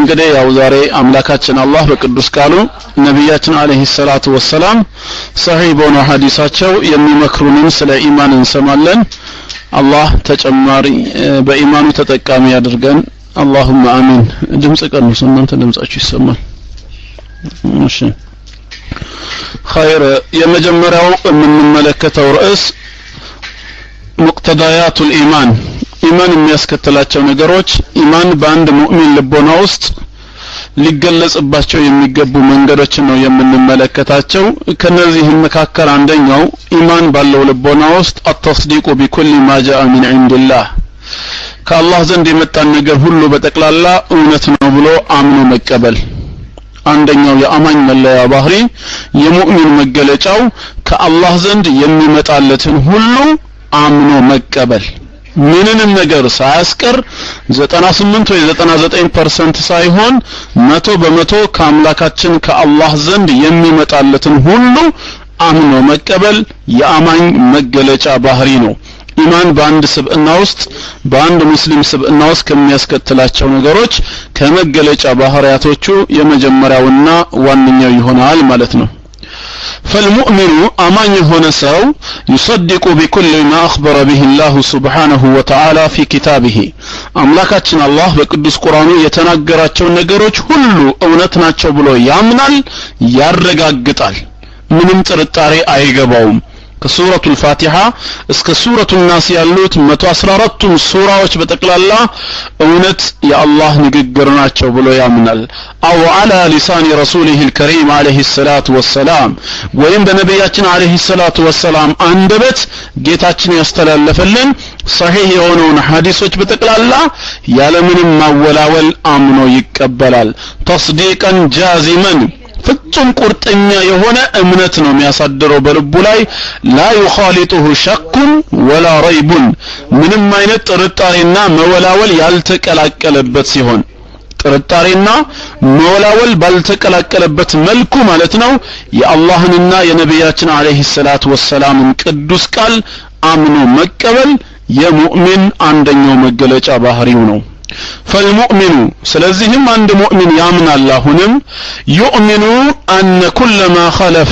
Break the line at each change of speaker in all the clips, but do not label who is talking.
እንግዲህ ያው ዛሬ አምላካችን አላህ በቅዱስ ቃሉ ነቢያችን አለይሂ ሰላቱ ወሰላም ሰሂህ በሆነ ሐዲሳቸው የሚመክሩንን ስለ ኢማን እንሰማለን። አላህ ተጨማሪ በኢማኑ ተጠቃሚ ያድርገን። اللهم አሚን። ድምጽ ቀንሱ እናንተ ድምጻችሁ ይሰማል። እሺ ኸይር። የመጀመሪያው የምንመለከተው ርዕስ ሙቅተዳያቱል ኢማን፣ ኢማን የሚያስከትላቸው ነገሮች፣ ኢማን በአንድ ሙእሚን ልቦና ውስጥ ሊገለጽባቸው የሚገቡ መንገዶችን ነው የምንመለከታቸው። ከነዚህም መካከል አንደኛው ኢማን ባለው ልቦና ውስጥ التصديق بكل ما جاء من عند الله፣ ከአላህ ዘንድ የመጣን ነገር ሁሉ በጠቅላላ እውነት ነው ብሎ አምኖ መቀበል። አንደኛው የአማኝ መለያ ባህሪ፣ የሙእሚን መገለጫው ከአላህ ዘንድ የሚመጣለትን ሁሉ አምኖ መቀበል፣ ምንንም ነገር ሳያስቀር 98 ወይ 99% ሳይሆን 100% ከአምላካችን ከአላህ ዘንድ የሚመጣለትን ሁሉ አምኖ መቀበል የአማኝ መገለጫ ባህሪ ነው። ኢማን በአንድ ስብዕና ውስጥ፣ በአንድ ሙስሊም ስብዕና ውስጥ ከሚያስከትላቸው ነገሮች ከመገለጫ ባህሪያቶቹ የመጀመሪያውና ዋነኛው ይሆናል ማለት ነው። فالمؤمن አማኝ የሆነ ሰው يصدق بكل ما أخبر به الله سبحانه وتعالى في كتابه፣ አምላካችን አላህ በቅዱስ ቁርአኑ የተናገራቸው ነገሮች ሁሉ እውነት ናቸው ብሎ ያምናል፣ ያረጋግጣል። ምንም ጥርጣሬ አይገባውም። ከሱረቱል ፋቲሃ እስከ ሱረቱ ናስ ያሉት 114ቱም ሱራዎች በጠቅላላ እውነት የአላህ ንግግር ናቸው ብሎ ያምናል። አው አላ ሊሳኒ ረሱሊህ الكريم عليه الصلاة والسلام፣ ወይም በነቢያችን عليه الصلاة والسلام አንደበት ጌታችን ያስተላለፈልን ሰሒህ የሆነውን ሐዲሶች በጠቅላላ ያለምንም ማወላወል አምኖ ይቀበላል። ተስዲቀን ጃዚመን፣ ፍጹም ቁርጠኛ የሆነ እምነት ነው የሚያሳድረው በልቡ ላይ። ላ ዩኻሊጡሁ ሸኩን ወላ ረይቡን፣ ምንም አይነት ጥርጣሬና መወላወል ያልተቀላቀለበት ሲሆን፣ ጥርጣሬና መወላወል ባልተቀላቀለበት መልኩ ማለት ነው። የአላህንና የነቢያችን አለይሂ ሰላቱ ወሰላምን ቅዱስ ቃል አምኖ መቀበል የሙእሚን አንደኛው መገለጫ ባህሪው ነው። فالمؤمن ስለዚህም አንድ ሙእሚን ያምናል። አሁንም يؤمن أن كل ما خلف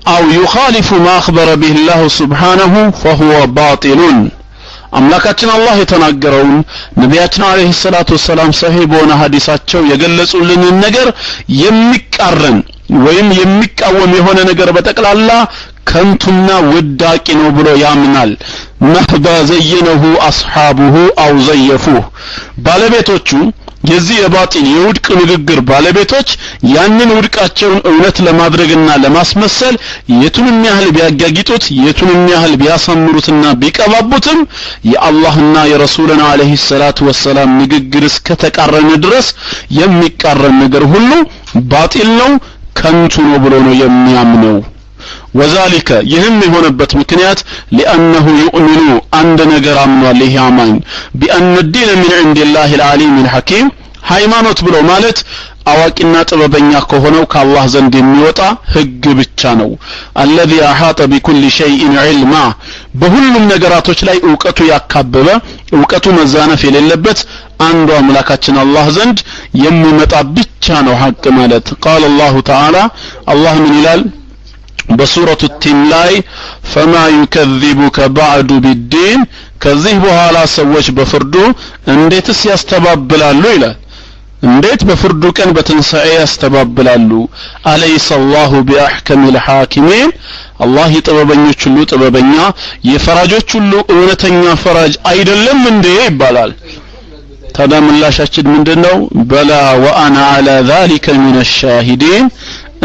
أو يخالف ما أخبر به الله سبحانه فهو باطل። አምላካችን አላህ የተናገረውን፣ ነቢያችን አለይሂ ሰላቱ ወሰላም ሰሂህ በሆነ ሐዲሳቸው የገለጹልንን ነገር የሚቃረን ወይም የሚቃወም የሆነ ነገር በጠቅላላ ከንቱና ውዳቂ ነው ብሎ ያምናል። መህባ ዘየነሁ አስሓቡሁ አው ዘየፉህ፣ ባለቤቶቹ የዚህ የባጢል የውድቅ ንግግር ባለቤቶች ያንን ውድቃቸውን እውነት ለማድረግና ለማስመሰል የቱንም ያህል ቢያጋጊጡት፣ የቱንም ያህል ቢያሳምሩትና ቢቀባቡትም የአላህና የረሱልን አለይሂ ሰላቱ ወሰላም ንግግር እስከተቃረነ ድረስ የሚቃረን ነገር ሁሉ ባጢል ነው፣ ከንቱ ነው ብሎ ነው የሚያምነው። ወዛሊከ ይህም የሆነበት ምክንያት ሊአነሁ ዩእሚኑ፣ አንድ ነገር አምኗል ይሄ አማኝ፣ ቢአነ ዲነ ሚን ዒንዲላህ ልዓሊም ልሐኪም፣ ሃይማኖት ብሎ ማለት አዋቂና ጥበበኛ ከሆነው ከአላህ ዘንድ የሚወጣ ህግ ብቻ ነው። አለዚ አሓጠ ቢኩል ሸይኢን ዒልማ፣ በሁሉም ነገራቶች ላይ እውቀቱ ያካበበ፣ እውቀቱ መዛነፍ የሌለበት አንዱ አምላካችን አላህ ዘንድ የሚመጣ ብቻ ነው ሐቅ ማለት። ቃል አላሁ ተዓላ፣ አላህ ምን ይላል በሱረቱ ቲን ላይ? ፈማ ዩከዚቡከ ባዕዱ ቢዲን፣ ከዚህ በኋላ ሰዎች በፍርዱ እንዴትስ ያስተባብላሉ ይላል። እንዴት በፍርዱ ቀን በትንሣኤ ያስተባብላሉ? አለይሰ አላሁ ቢአሕከሚ ልሓኪሚን፣ አላህ የጥበበኞች ሁሉ ጥበበኛ፣ የፈራጆች ሁሉ እውነተኛ ፈራጅ አይደለም እንዴ ይባላል። ታዲያ ምላሻችን ምንድነው? በላ ወአና አላ ዛሊከ ሚን ሻሂዲን፣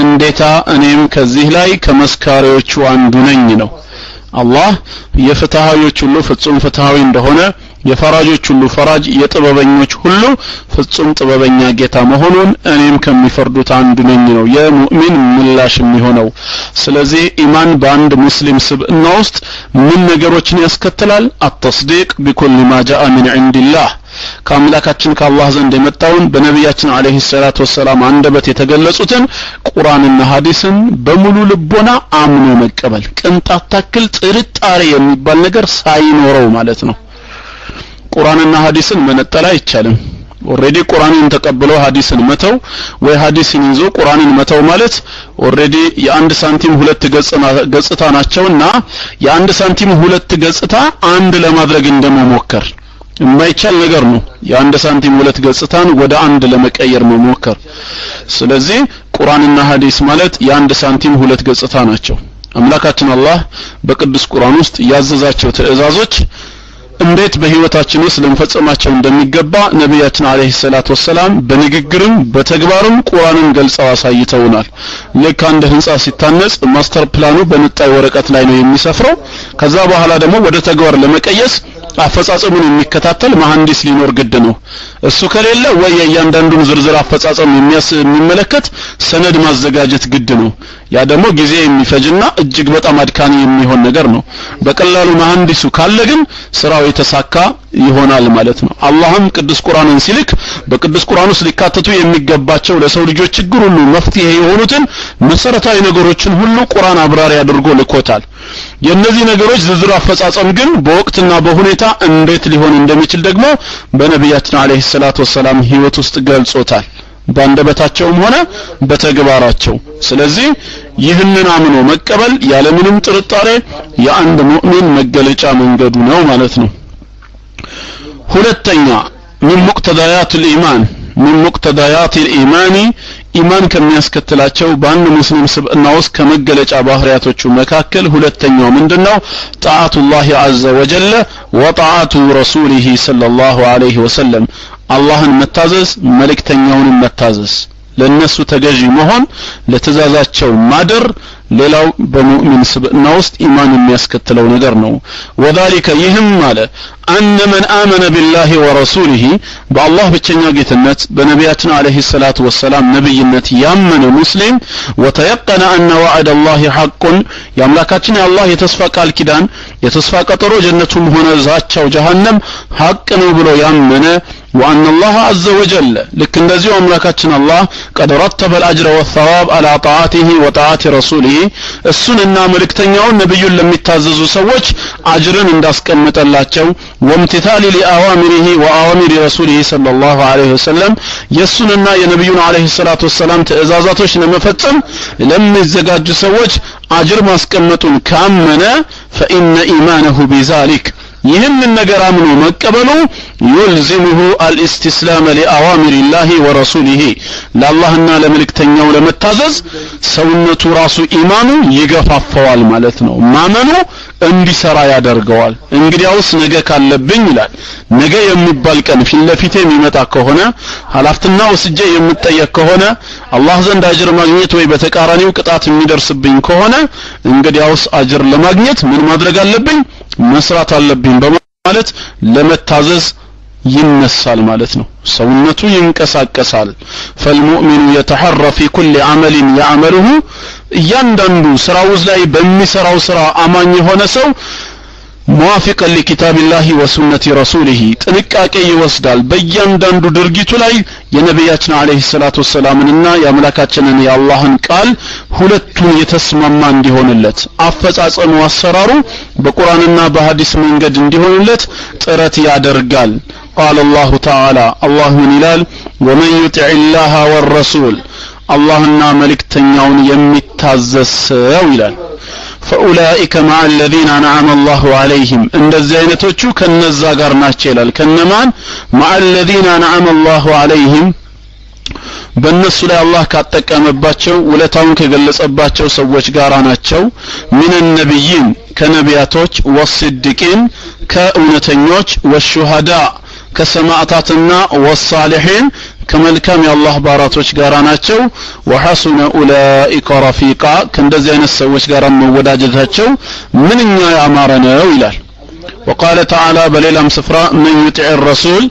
እንዴታ እኔም ከዚህ ላይ ከመስካሪዎቹ አንዱ ነኝ ነው። አላህ የፍትሃዊዎች ሁሉ ፍጹም ፍትሃዊ እንደሆነ፣ የፈራጆች ሁሉ ፈራጅ፣ የጥበበኞች ሁሉ ፍጹም ጥበበኛ ጌታ መሆኑን እኔም ከሚፈርዱት አንዱ ነኝ ነው የሙእሚን ምላሽ የሚሆነው። ስለዚህ ኢማን በአንድ ሙስሊም ስብዕና ውስጥ ምን ነገሮችን ያስከትላል? التصديق بكل ما جاء من عند الله፣ ከአምላካችን ከአላህ ዘንድ የመጣውን በነቢያችን አለይሂ ሰላቱ ወሰላም አንደበት የተገለጹትን ቁርአንና ሐዲስን በሙሉ ልቦና አምኖ መቀበል፣ ቅንጣት ታክል ጥርጣሬ የሚባል ነገር ሳይኖረው ማለት ነው። ቁርአንና ሐዲስን መነጠል አይቻልም። Already ቁርአንን ተቀብሎ ሐዲስን መተው ወይ ሐዲስን ይዞ ቁርአንን መተው ማለት already የአንድ ሳንቲም ሁለት ገጽታ ናቸውና የአንድ ሳንቲም ሁለት ገጽታ አንድ ለማድረግ እንደመሞከር የማይቻል ነገር ነው። የአንድ ሳንቲም ሁለት ገጽታን ወደ አንድ ለመቀየር መሞከር። ስለዚህ ቁርአንና ሐዲስ ማለት የአንድ ሳንቲም ሁለት ገጽታ ናቸው። አምላካችን አላህ በቅዱስ ቁርአን ውስጥ ያዘዛቸው ትእዛዞች እንዴት በህይወታችን ውስጥ ልንፈጽማቸው እንደሚገባ ነብያችን አለይሂ ሰላቱ ወሰላም በንግግርም በተግባርም ቁርአንን ገልጸው አሳይተውናል። ልክ አንድ ህንጻ ሲታነጽ master plan ኡ በንጣይ ወረቀት ላይ ነው የሚሰፍረው። ከዛ በኋላ ደግሞ ወደ ተግባር ለመቀየስ አፈጻጸሙን የሚከታተል መሐንዲስ ሊኖር ግድ ነው። እሱ ከሌለ ወይ የእያንዳንዱን ዝርዝር አፈጻጸም የሚመለከት ሰነድ ማዘጋጀት ግድ ነው። ያ ደግሞ ጊዜ የሚፈጅና እጅግ በጣም አድካሚ የሚሆን ነገር ነው። በቀላሉ መሐንዲሱ ካለ ግን ስራው የተሳካ ይሆናል ማለት ነው። አላህም ቅዱስ ቁርአንን ሲልክ በቅዱስ ቁርአን ውስጥ ሊካተቱ የሚገባቸው ለሰው ልጆች ችግር ሁሉ መፍትሄ የሆኑትን መሰረታዊ ነገሮችን ሁሉ ቁርአን አብራሪ አድርጎ ልኮታል። የነዚህ ነገሮች ዝርዝር አፈጻጸም ግን በወቅትና በሁኔታ እንዴት ሊሆን እንደሚችል ደግሞ በነብያችን አለይሂ ሰላቱ ወሰላም ህይወት ውስጥ ገልጾታል፣ ባንደበታቸውም ሆነ በተግባራቸው። ስለዚህ ይህንን አምኖ መቀበል ያለምንም ጥርጣሬ የአንድ ሙእሚን መገለጫ መንገዱ ነው ማለት ነው። ሁለተኛ من مقتضيات الإيمان من مقتضيات الإيمان ኢማን ከሚያስከትላቸው በአንድ ሙስሊም ስብዕና ውስጥ ከመገለጫ ባህሪያቶቹ መካከል ሁለተኛው ምንድነው? ጣዓቱላህ ዐዘ ወጀለ ወጣዓቱ ረሱሊሂ ሰለላሁ ዐለይሂ ወሰለም፣ አላህን መታዘዝ፣ መልእክተኛውን መታዘዝ፣ ለነሱ ተገዢ መሆን፣ ለትእዛዛቸው ማደር ሌላው በሙእሚን ስብዕና ውስጥ ኢማን የሚያስከትለው ነገር ነው። ወذلك ይህም አለ አነ መን አመነ ቢላሂ ወረሱሊሂ በአላህ ብቸኛ ጌትነት በነቢያችን አለይሂ ሰላቱ ወሰላም ነብይነት ያመነ ሙስሊም ወተየቀነ አነ ወዐደ አላህ ሐቁን የአምላካችን የአላህ የተስፋ ቃል ኪዳን የተስፋ ቀጠሮ ጀነቱም ሆነ ዛቻው ጀሃነም ሐቅ ነው ብሎ ያመነ وأن الله عز وجل لك እንደዚሁ አምላካችን አላህ قد رتب الأجر والثواب على طاعته وطاعة رسوله እሱንና መልእክተኛውን ነብዩን ለሚታዘዙ ሰዎች አጅርን እንዳስቀመጠላቸው وامتثال لأوامره وأوامر رسوله صلى الله عليه وسلم የሱንና የነብዩን عليه الصلاة والسلام ትእዛዛቶች ለመፈጸም ለሚዘጋጁ ሰዎች አጅር ማስቀመጡን ካመነ فإن إيمانه بذلك ይህንን ነገር አምኖ መቀበሉ يلزمه الاستسلام لأوامر الله ورسوله ለአላህና ለመልእክተኛው ለመታዘዝ ሰውነቱ ራሱ ኢማኑ ይገፋፋዋል ማለት ነው። ማመኑ እንዲሰራ ያደርገዋል። እንግዲያውስ ነገ ካለብኝ ይላል፣ ነገ የሚባል ቀን ፊት ለፊቴ የሚመጣ ከሆነ ኃላፊትና ወስጄ የምጠየቅ ከሆነ አላህ ዘንድ አጅር ማግኘት ወይ በተቃራኒው ቅጣት የሚደርስብኝ ከሆነ እንግዲያውስ አጅር ለማግኘት ምን ማድረግ አለብኝ? መስራት አለብኝ በማለት ለመታዘዝ ይነሳል ማለት ነው። ሰውነቱ ይንቀሳቀሳል። فالمؤمن يتحرى في كل عمل يعمله እያንዳንዱ ስራው ላይ በሚሰራው ስራ አማኝ የሆነ ሰው موافقا لكتاب الله وسنة رسوله ጥንቃቄ ይወስዳል። በእያንዳንዱ ድርጊቱ ላይ የነቢያችን አለይሂ ሰላቱ ወሰላምንና የአምላካችንን የአላህን ቃል ሁለቱን የተስማማ እንዲሆንለት አፈጻጸሙ አሰራሩ በቁርአንና በሐዲስ መንገድ እንዲሆንለት ጥረት ያደርጋል። قال الله تعالى الله ምን ይላል? ومن يطع الله والرسول አላህና መልእክተኛውን የሚታዘዝ ሰው ይላል فأولئك مع الذين أنعم الله عليهم እንደዚህ አይነቶቹ ከነዛ ጋር ናቸው ይላል። ከነማን? مع الذين أنعم الله عليهم በእነሱ ላይ አላህ ካጠቀመባቸው ውለታውን ከገለጸባቸው ሰዎች ጋር ናቸው። من النبيين ከነቢያቶች፣ والصديقين ከእውነተኞች፣ والشهداء ከሰማዕታትና፣ والصالحين ከመልካም የአላህ ባራቶች ጋር ናቸው። وحسن أولئك رفيقا ከእንደዚህ አይነት ሰዎች ጋር መወዳጀታቸው ምንኛ ያማረ ነው ይላል። وقال تعالى በሌላም ስፍራ من يطع الرسول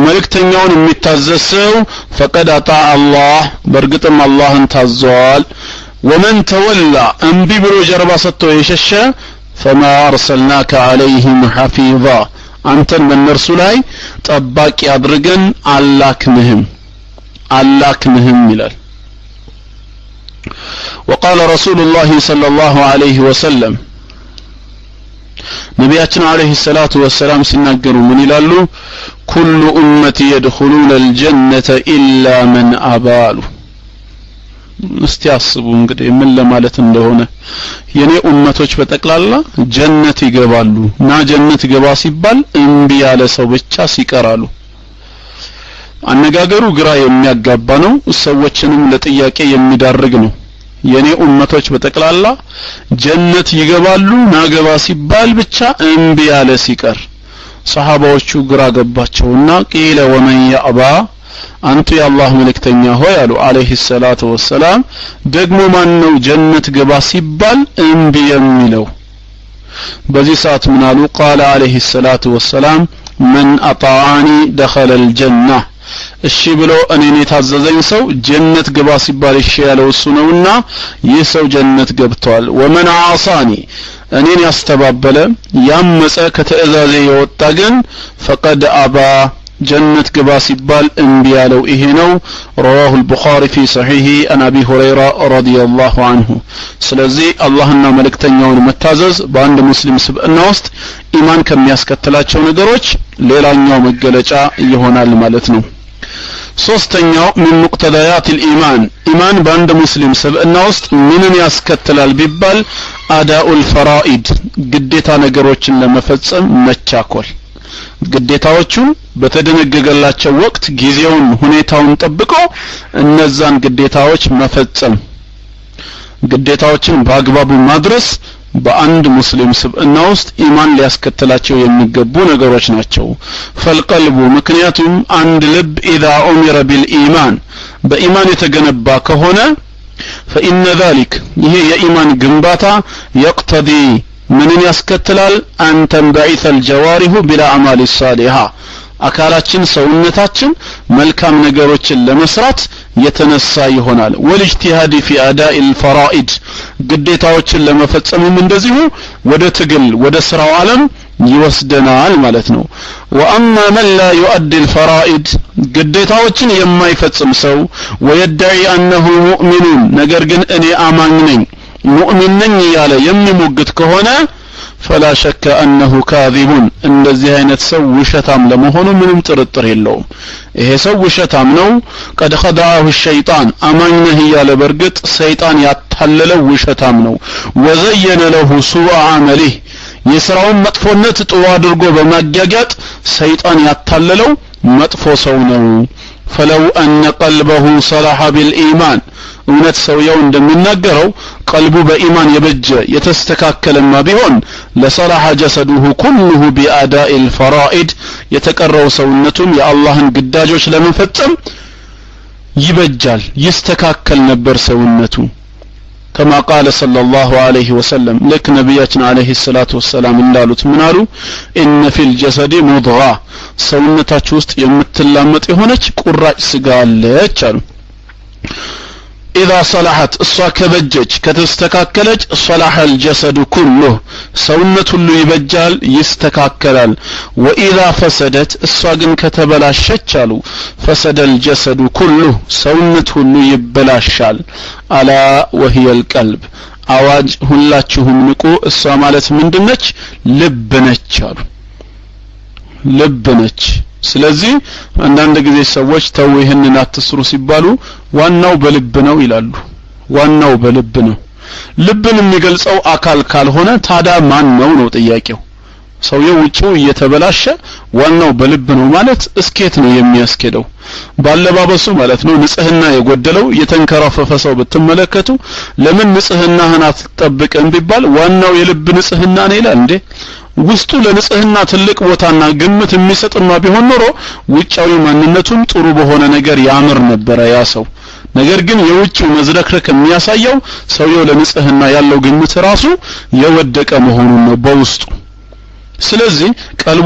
መልእክተኛውን የሚታዘዝ ሰው فقد أطاع الله በእርግጥም አላህን ታዟል። ومن تولى እምቢ ብሎ ጀርባ ሰጥቶ የሸሸ فما أرسلناك عليهم حفيظا አንተን በእነርሱ ላይ ጠባቂ አድርገን አላክንህም ይላል። وقال رسول الله صلى الله عليه وسلم ነቢያችን አለይሂ ሰላቱ ወሰላም ሲናገሩ ምን ይላሉ? ኩሉ ኡመቲ የድኹሉነ አልጀነተ ኢላ መን አባሉ። እስቲ አስቡ እንግዲህ ምን ለማለት እንደሆነ። የኔ ኡመቶች በጠቅላላ ጀነት ይገባሉ እና ጀነት ገባ ሲባል እምቢ ያለ ሰው ብቻ ሲቀራሉ። አነጋገሩ ግራ የሚያጋባ ነው፣ ሰዎችንም ለጥያቄ የሚዳርግ ነው። የኔ ኡመቶች በጠቅላላ ጀነት ይገባሉ ናገባ ሲባል ብቻ እምቢ ያለ ሲቀር። ሰሃባዎቹ ግራ ገባቸውና ቂለ ወመን ያባ፣ አንቱ የአላህ መልእክተኛ ሆይ አሉ አለይሂ ሰላቱ ወሰላም፣ ደግሞ ማን ነው ጀነት ገባ ሲባል እምቢ የሚለው? በዚህ ሰዓት ምን አሉ? ቃለ አለይሂ ሰላቱ ወሰላም መን አጣዓኒ ደኸለ አልጀና፣ እሺ ብሎ እኔን የታዘዘኝ ሰው ጀነት ግባ ሲባል እሺ ያለው እሱ ነውና ይህ ሰው ጀነት ገብቷል። ወመን ዓሳኒ፣ እኔን ያስተባበለ ያመፀ ከተእዛዜ የወጣ ግን ፈቀድ አባ፣ ጀነት ግባ ሲባል እምቢ ያለው ይሄ ነው። ረዋሁ አልቡኻሪ ፊ ሰሒሂ አን አቢ ሁረይራ ረዲየላሁ ዐንሁ። ስለዚህ አላህና መልእክተኛውን መታዘዝ በአንድ ሙስሊም ስብዕና ውስጥ ኢማን ከሚያስከትላቸው ነገሮች ሌላኛው መገለጫ ይሆናል ማለት ነው። ሶስተኛው ሚን ሙቅተዳያት الኢማን፣ ኢማን በአንድ ሙስሊም ስብዕና ውስጥ ምንን ያስከትላል ቢባል አዳኡል ፈራኢድ፣ ግዴታ ነገሮችን ለመፈጸም መቻኮል፣ ግዴታዎቹን በተደነገገላቸው ወቅት ጊዜውን ሁኔታውን ጠብቆ እነዛን ግዴታዎች መፈጸም፣ ግዴታዎችን በአግባቡ ማድረስ በአንድ ሙስሊም ስብዕና ውስጥ ኢማን ሊያስከትላቸው የሚገቡ ነገሮች ናቸው። ፈልቀልቡ፣ ምክንያቱም አንድ ልብ ኢዛ ኡሚረ ቢልኢማን፣ በኢማን የተገነባ ከሆነ ፈኢነ ዛሊክ፣ ይሄ የኢማን ግንባታ የቅተዲ ምንን ያስከትላል? አን ተንበዒተ አልጀዋሪሁ ቢልአዕማል ሳሊሃ፣ አካላችን ሰውነታችን መልካም ነገሮችን ለመስራት የተነሳ ይሆናል። ወልጅቲሃዲ ፊ አዳኢ አልፈራኢድ፣ ግዴታዎችን ለመፈጸምም እንደዚሁ ወደ ትግል ወደ ስራው ዓለም ይወስደናል ማለት ነው። ወአማ መን ላ ዩአዲ አልፈራኢድ፣ ግዴታዎችን የማይፈጽም ሰው ወየደዒ አነሁ ሙእሚኑን፣ ነገር ግን እኔ አማኝ ነኝ ሙእሚን ነኝ እያለ የሚሞግት ከሆነ ፈላ ሸከ አነሁ ካዚቡን፣ እንደዚህ አይነት ሰው ውሸታም ለመሆኑ ምንም ጥርጥር የለውም። ይሄ ሰው ውሸታም ነው። ቀድ ኸደዐሁ ሸይጣን፣ አማኝ ነህ እያለ በእርግጥ ሰይጣን ያታለለው ውሸታም ነው። ወዘየነ ለሁ ሱአ አመሊህ፣ የስራውን መጥፎነት ጥሩ አድርጎ በማጋጋጥ ሰይጣን ያታለለው መጥፎ ሰው ነው። ፈለው አነ ቀልበሁ ሰላሐ ቢልኢማን፣ እውነት ሰውየው እንደሚናገረው ቀልቡ በኢማን የበጀ የተስተካከለማ ቢሆን ለሰላሐ ጀሰዱሁ ኩሉሁ ቢአዳኢ አልፈራኢድ፣ የተቀረው ሰውነቱም የአላህን ግዳጆች ለመፈጸም ይበጃል፣ ይስተካከል ነበር ሰውነቱ። ከማ ቃለ ሰለላሁ ዐለይሂ ወሰለም፣ ልክ ነቢያችን ዐለይሂ ሰላቱ ወሰላም እንዳሉት ምን አሉ? ኢነ ፊል ጀሰዲ ሙድጋ፣ ሰውነታችሁ ውስጥ የምትላመጥ የሆነች ቁራጭ ስጋ አለች አሉ። ኢዛ ሰላሐት፣ እሷ ከበጀች ከተስተካከለች፣ ሰላሐ አልጀሰዱ ኩሉህ፣ ሰውነት ሁሉ ይበጃል ይስተካከላል። ወኢዛ ፈሰደት፣ እሷ ግን ከተበላሸች አሉ ፈሰደ አልጀሰዱ ኩሉህ፣ ሰውነት ሁሉ ይበላሻል። አላ ወሂየ አልቀልብ፣ አዋጅ ሁላችሁም ንቁ፣ እሷ ማለት ምንድነች? ልብ ነች አሉ። ልብ ነች። ስለዚህ አንዳንድ ጊዜ ሰዎች ተው ይህንን አትስሩ ሲባሉ ዋናው በልብ ነው ይላሉ። ዋናው በልብ ነው። ልብን የሚገልጸው አካል ካልሆነ ታዲያ ማን ነው ነው ጥያቄው። ሰውየው ውጪው እየተበላሸ ዋናው በልብ ነው ማለት እስኬት ነው የሚያስኬደው? ባለባበሱ ማለት ነው ንጽህና የጎደለው የተንከራፈፈ ሰው ብትመለከቱ ለምን ንጽህናህን አትጠብቅም ቢባል ዋናው የልብ ንጽህና ነው ይላል። እንዴ ውስጡ ለንጽህና ትልቅ ቦታና ግምት የሚሰጥማ ቢሆን ኖሮ ውጫዊ ማንነቱም ጥሩ በሆነ ነገር ያምር ነበረ ያ ሰው። ነገር ግን የውጭው መዝረክረክ የሚያሳየው ሰውየው ለንጽህና ያለው ግምት ራሱ የወደቀ መሆኑን ነው በውስጡ። ስለዚህ ቀልቡ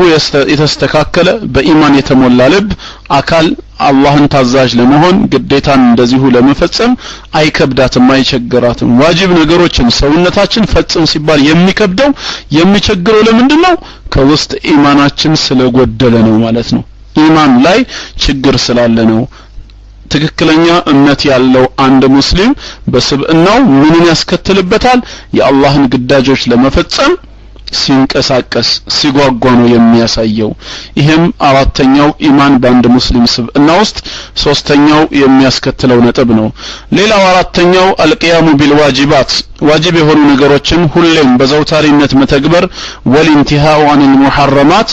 የተስተካከለ በኢማን የተሞላ ልብ አካል አላህን ታዛዥ ለመሆን ግዴታን እንደዚሁ ለመፈጸም አይከብዳትም፣ አይቸግራትም። ዋጅብ ነገሮችን ሰውነታችን ፈጽም ሲባል የሚከብደው የሚቸግረው ለምንድን ነው? ከውስጥ ኢማናችን ስለጎደለ ነው ማለት ነው። ኢማን ላይ ችግር ስላለ ነው። ትክክለኛ እምነት ያለው አንድ ሙስሊም በስብዕናው ምንን ያስከትልበታል? የአላህን ግዳጆች ለመፈጸም ሲንቀሳቀስ ሲጓጓ ነው የሚያሳየው። ይሄም አራተኛው ኢማን በአንድ ሙስሊም ስብዕና ውስጥ ሶስተኛው የሚያስከትለው ነጥብ ነው። ሌላው አራተኛው القيام بالواجبات ዋጅብ የሆኑ ነገሮችን ሁሌም በዘውታሪነት መተግበር፣ والانتهاء عن المحرمات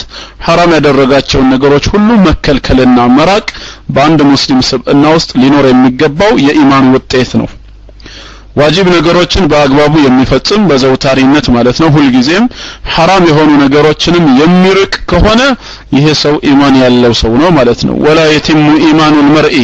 ሐራም ያደረጋቸውን ነገሮች ሁሉ መከልከልና መራቅ በአንድ ሙስሊም ስብዕና ውስጥ ሊኖር የሚገባው የኢማን ውጤት ነው። ዋጅብ ነገሮችን በአግባቡ የሚፈጽም በዘውታሪነት ማለት ነው፣ ሁልጊዜም ሐራም የሆኑ ነገሮችንም የሚርቅ ከሆነ ይሄ ሰው ኢማን ያለው ሰው ነው ማለት ነው። ولا يتم إيمان المرء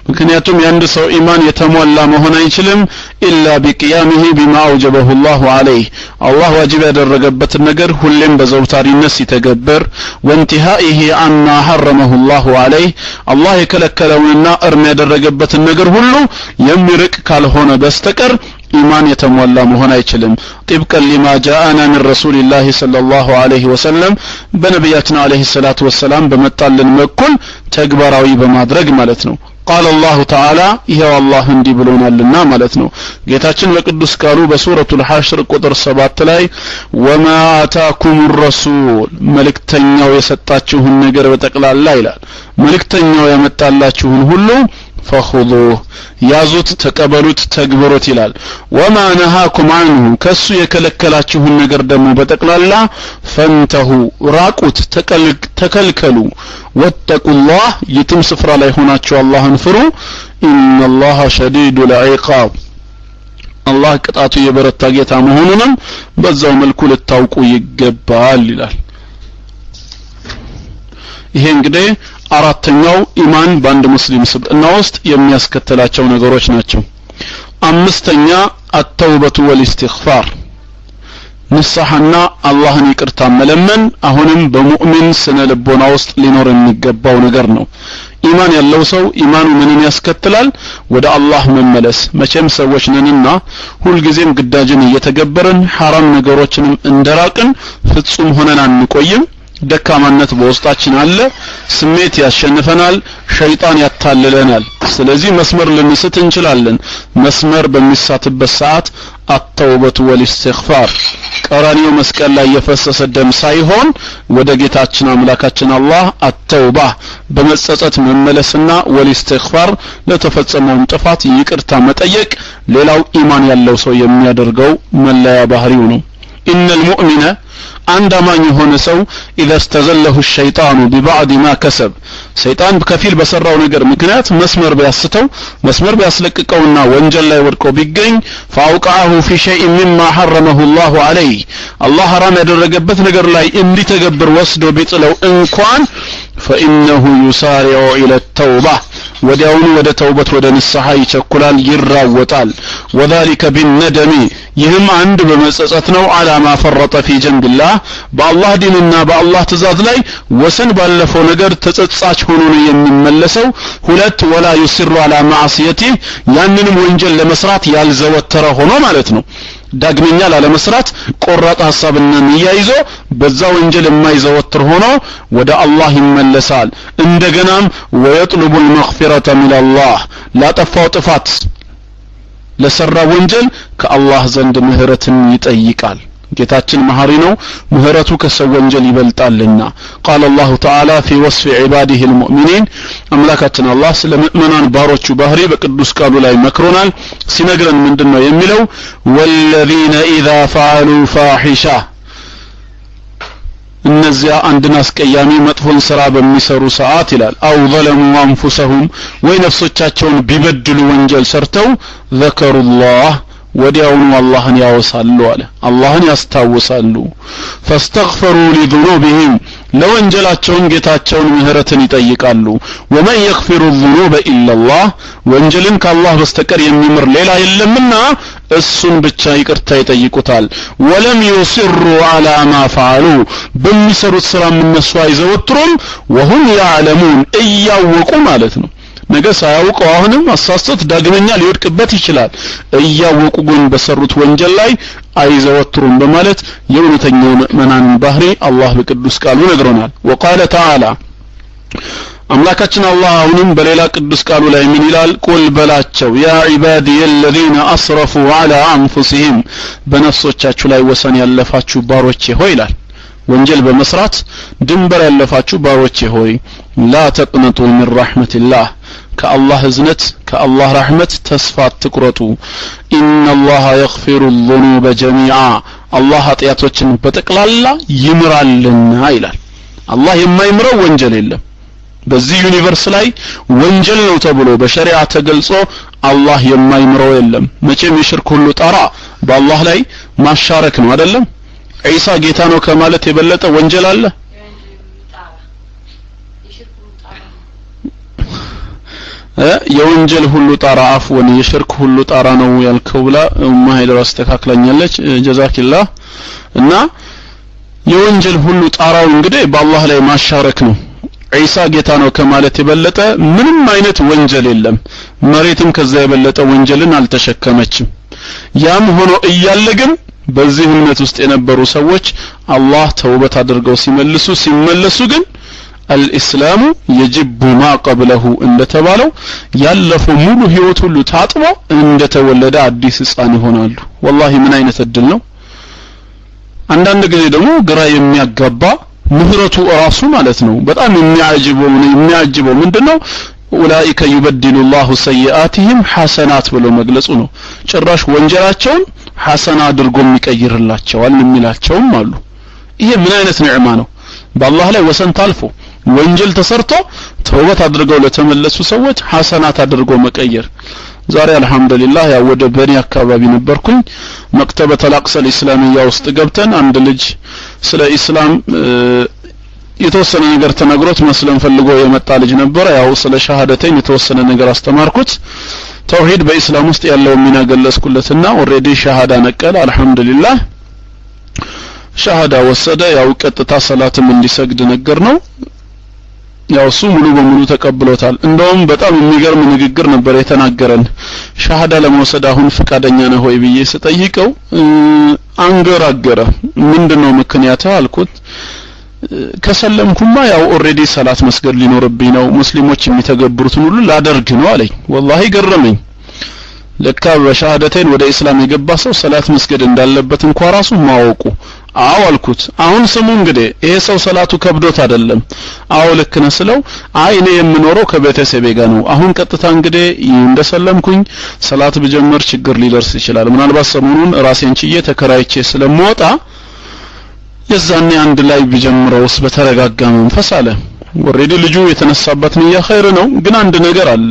ምክንያቱም የአንድ ሰው ኢማን የተሟላ መሆን አይችልም إلا بقيامه بما أوجبه الله عليه አላህ ዋጅብ ያደረገበትን ነገር ሁሌም በዘውታሪነት ሲተገበር፣ وانتهائه عما حرمه الله عليه አላህ የከለከለውንና እርም ያደረገበትን ነገር ሁሉ የሚርቅ ካልሆነ በስተቀር ኢማን የተሟላ መሆን አይችልም። طبقا لما جاءنا من رسول الله صلى الله عليه وسلم በነቢያችን عليه الصلاة والسلام በመጣልን በኩል ተግባራዊ በማድረግ ማለት ነው። قال الله تعالى ይኸው አላህ እንዲህ ብሎናልና ማለት ነው። ጌታችን በቅዱስ ቃሉ በሱረቱል ሐሽር ቁጥር 7 ላይ وما آتاكم الرسول መልእክተኛው የሰጣችሁን ነገር በጠቅላላ ይላል። መልእክተኛው ያመጣላችሁን ሁሉ فخذوه ያዙት፣ ተቀበሉት፣ ተግብሩት ይላል። وما نهاكم عنه ከሱ የከለከላችሁን ነገር ደግሞ በጠቅላላ فانتهوا ራቁት፣ ተከልከሉ። واتقوا الله የትም ስፍራ ላይ ሆናችሁ አላህን ፍሩ። إن الله شديد العقاب አላህ ቅጣቱ የበረታ ጌታ መሆኑንም በዛው መልኩ ልታውቁ ይገባል ይላል። ይሄ እንግዲህ አራተኛው ኢማን በአንድ ሙስሊም ስብዕና ውስጥ የሚያስከትላቸው ነገሮች ናቸው። አምስተኛ التوبة والاستغفار ንስሐና አላህን ይቅርታ መለመን አሁንም በሙእሚን ስነ ልቦና ውስጥ ሊኖር የሚገባው ነገር ነው። ኢማን ያለው ሰው ኢማኑ ምንን ያስከትላል? ወደ አላህ መመለስ። መቼም ሰዎች ነንና ሁልጊዜም ግዳጅን እየተገበርን ሐራም ነገሮችንም እንደራቅን ፍጹም ሆነን አንቆይም። ደካማነት በውስጣችን አለ። ስሜት ያሸንፈናል፣ ሸይጣን ያታልለናል። ስለዚህ መስመር ልንስት እንችላለን። መስመር በሚሳትበት ሰዓት التوبة والاستغفار ቀራንዮ መስቀል ላይ የፈሰሰ ደም ሳይሆን ወደ ጌታችን አምላካችን አላህ التوبة በመጸጸት መመለስና والاستغفار ለተፈጸመውም ጥፋት ይቅርታ መጠየቅ ሌላው ኢማን ያለው ሰው የሚያደርገው መለያ ባህሪው ነው። إن المؤمن አንድ አማኝ የሆነ ሰው إذا استزله الشيطان ببعض ما كسب ሰይጣን በከፊል በሰራው ነገር ምክንያት መስመር ቢያስተው መስመር ቢያስለቅቀውና ወንጀል ላይ ወድቆ ቢገኝ فأوقعه في شيء مما حرمه الله عليه አላህ ሐራም ያደረገበት ነገር ላይ እንዲተገብር ወስዶ ቢጥለው እንኳን فإنه يسارع إلى التوبة ወዲያውኑ ወደ ተውበት ወደ ንስሐ ይቸኩላል፣ ይራወጣል። وذلك بالندم ይህም አንድ በመጸጸት ነው። على ما فرط في جنب الله በአላህ ዲንና በአላህ ትእዛዝ ላይ ወሰን ባለፈው ነገር ተጸጻች ሆኖ ነው የሚመለሰው። ሁለት ولا يصر على معصيته ያንንም ወንጀል ለመስራት ያልዘወተረ ሆኖ ማለት ነው። ዳግመኛ ላለመስራት ቆራጥ ሐሳብና ንያ ይዞ በዛ ወንጀል የማይዘወትር ሆኖ ወደ አላህ ይመለሳል። እንደገናም ويطلب المغفرة من الله ላጠፋው ጥፋት ለሰራ ወንጀል ከአላህ ዘንድ ምህረትን ይጠይቃል። ጌታችን መሐሪ ነው፣ ምህረቱ ከሰው ወንጀል ይበልጣልና። قال الله تعالى في وصف عباده المؤمنين አምላካችን አላህ ስለ ምእመናን ባሮቹ ባህሪ በቅዱስ ቃሉ ላይ መክሮናል። ሲነግረን ምንድነው የሚለው? والذين إذا فعلوا فاحشة እነዚያ አንድን አስቀያሚ መጥፎን ስራ በሚሰሩ ሰዓት ይላል أو ظلموا أنفسهم ወይ ነፍሶቻቸውን ቢበድሉ ወንጀል ሰርተው ذكروا الله ወዲያውኑ አላህን ያወሳሉ አለ። አላህን ያስታውሳሉ። فاستغفروا لذنوبهم ለወንጀላቸውን ጌታቸውን ምህረትን ይጠይቃሉ። ومن يغفر الذنوب إلا الله ወንጀልን ከአላህ በስተቀር የሚምር ሌላ የለምና እሱን ብቻ ይቅርታ ይጠይቁታል። ولم يصروا على ما فعلوا በሚሰሩት ስራ እነሱ አይዘወትሩም። وهم يعلمون እያወቁ ማለት ነው። ነገ ሳያውቀው አሁንም አሳስቶት ዳግመኛ ሊወድቅበት ይችላል። እያወቁ ግን በሰሩት ወንጀል ላይ አይዘወትሩም በማለት የእውነተኛው ምእመናን ባህሪ አላህ በቅዱስ ቃሉ ነግሮናል። وقال تعالى አምላካችን አላህ አሁንም በሌላ ቅዱስ ቃሉ ላይ ምን ይላል? ቁል በላቸው ያ ዒባዲ الذين اسرفوا على انفسهم በነፍሶቻችሁ ላይ ወሰን ያለፋችሁ ባሮቼ ሆይ ይላል። ወንጀል በመስራት ድንበር ያለፋችሁ ባሮቼ ሆይ لا تقنطوا من رحمة الله ከአላህ እዝነት ከአላህ ረሕመት ተስፋ አትቁረጡ። إن الله يغفر الذنوب جميعا አላህ ኃጢአቶችን በጠቅላላ ይምራልና ይላል። አላህ የማይምረው ወንጀል የለም። በዚህ universe ላይ ወንጀል ነው ተብሎ በሸሪዓ ተገልጾ አላህ የማይምረው የለም። መቼም የሽርክ ሁሉ ጣራ በአላህ ላይ ማሻረክ ነው አይደለም? ዒሳ ጌታ ነው ከማለት የበለጠ ወንጀል አለ? የወንጀል ሁሉ ጣራ አፍወን የሽርክ ሁሉ ጣራ ነው ያልከው ብላ ኡማ ሀይደር አስተካክላኛለች። ጀዛኪላህ። እና የወንጀል ሁሉ ጣራው እንግዲህ በአላህ ላይ ማሻረክ ነው። ዒሳ ጌታ ነው ከማለት የበለጠ ምንም አይነት ወንጀል የለም። መሬትም ከዛ የበለጠ ወንጀልን አልተሸከመችም። ያም ሆኖ እያለ ግን በዚህ እምነት ውስጥ የነበሩ ሰዎች አላህ ተውበት አድርገው ሲመለሱ ግን الاسلام يجب ما قبله እንደተባለው ያለፈው ሙሉ ህይወት ሁሉ ታጥቦ እንደተወለደ አዲስ ህፃን ይሆናሉ። ወላሂ ምን አይነት እድል ነው! አንዳንድ ጊዜ ደግሞ ግራ የሚያጋባ ምህረቱ ራሱ ማለት ነው። በጣም የሚያጅበው ምንድነው? ኡላኢከ يبدل الله سيئاتهم حسنات ብሎ መግለጹ ነው። ጭራሽ ወንጀላቸውን ሐሰና አድርጎ የሚቀይርላቸዋል የሚላቸውም አሉ። ይሄ ምን አይነት ኒዕማ ነው? በአላህ ላይ ወሰን ታልፎ ወንጀል ተሰርቶ ተውበት አድርገው ለተመለሱ ሰዎች ሐሰናት አድርጎ መቀየር። ዛሬ አልহামዱሊላህ ያው ወደ በኒ አካባቢ ነበርኩኝ። መክተበተ አልአቅሳ الاسلاميه ውስጥ ገብተን አንድ ልጅ ስለ ኢስላም የተወሰነ ነገር ተነግሮት መስለም ፈልጎ የመጣ ልጅ ነበር። ያው ስለ ሸሃደተይን የተወሰነ ነገር አስተማርኩት። ተውሂድ በኢስላም ውስጥ ያለው ሚና ገለጽኩለትና already ሸሃዳ ነቀለ። አልহামዱሊላህ ሸሃዳ ወሰደ። ያው ቀጥታ ሰላትም እንዲሰግድ ነገር ነው። ያው እሱ ሙሉ በሙሉ ተቀብሎታል። እንደውም በጣም የሚገርም ንግግር ነበር የተናገረን። ሸሃዳ ለመውሰድ አሁን ፍቃደኛ ነህ ወይ ብዬ ስጠይቀው አንገራገረ። ምንድነው ምክንያቱ አልኩት። ከሰለምኩማ ያው already ሰላት መስገድ ሊኖርብኝ ነው፣ ሙስሊሞች የሚተገብሩትን ሁሉ ላደርግ ነው አለኝ። ወላሂ ገረመኝ። ለካ በሸሃደተይን ወደ እስላም የገባ ሰው ሰላት መስገድ እንዳለበት እንኳን ራሱ ማወቁ። አዎ አልኩት። አሁን ስሙ እንግዲህ ይሄ ሰው ሰላቱ ከብዶት አይደለም። አዎ ልክ ነህ ስለው አይ እኔ የምኖረው ከቤተሰቤ ጋር ነው። አሁን ቀጥታ እንግዲህ እንደሰለምኩኝ ሰላት ብጀምር ችግር ሊደርስ ይችላል። ምናልባት ሰሞኑን ራሴን ችዬ ተከራይቼ ስለምወጣ የዛኔ አንድ ላይ ብጀምረውስ በተረጋጋ መንፈስ አለ። already ልጁ የተነሳበት ንያ ኸይር ነው። ግን አንድ ነገር አለ።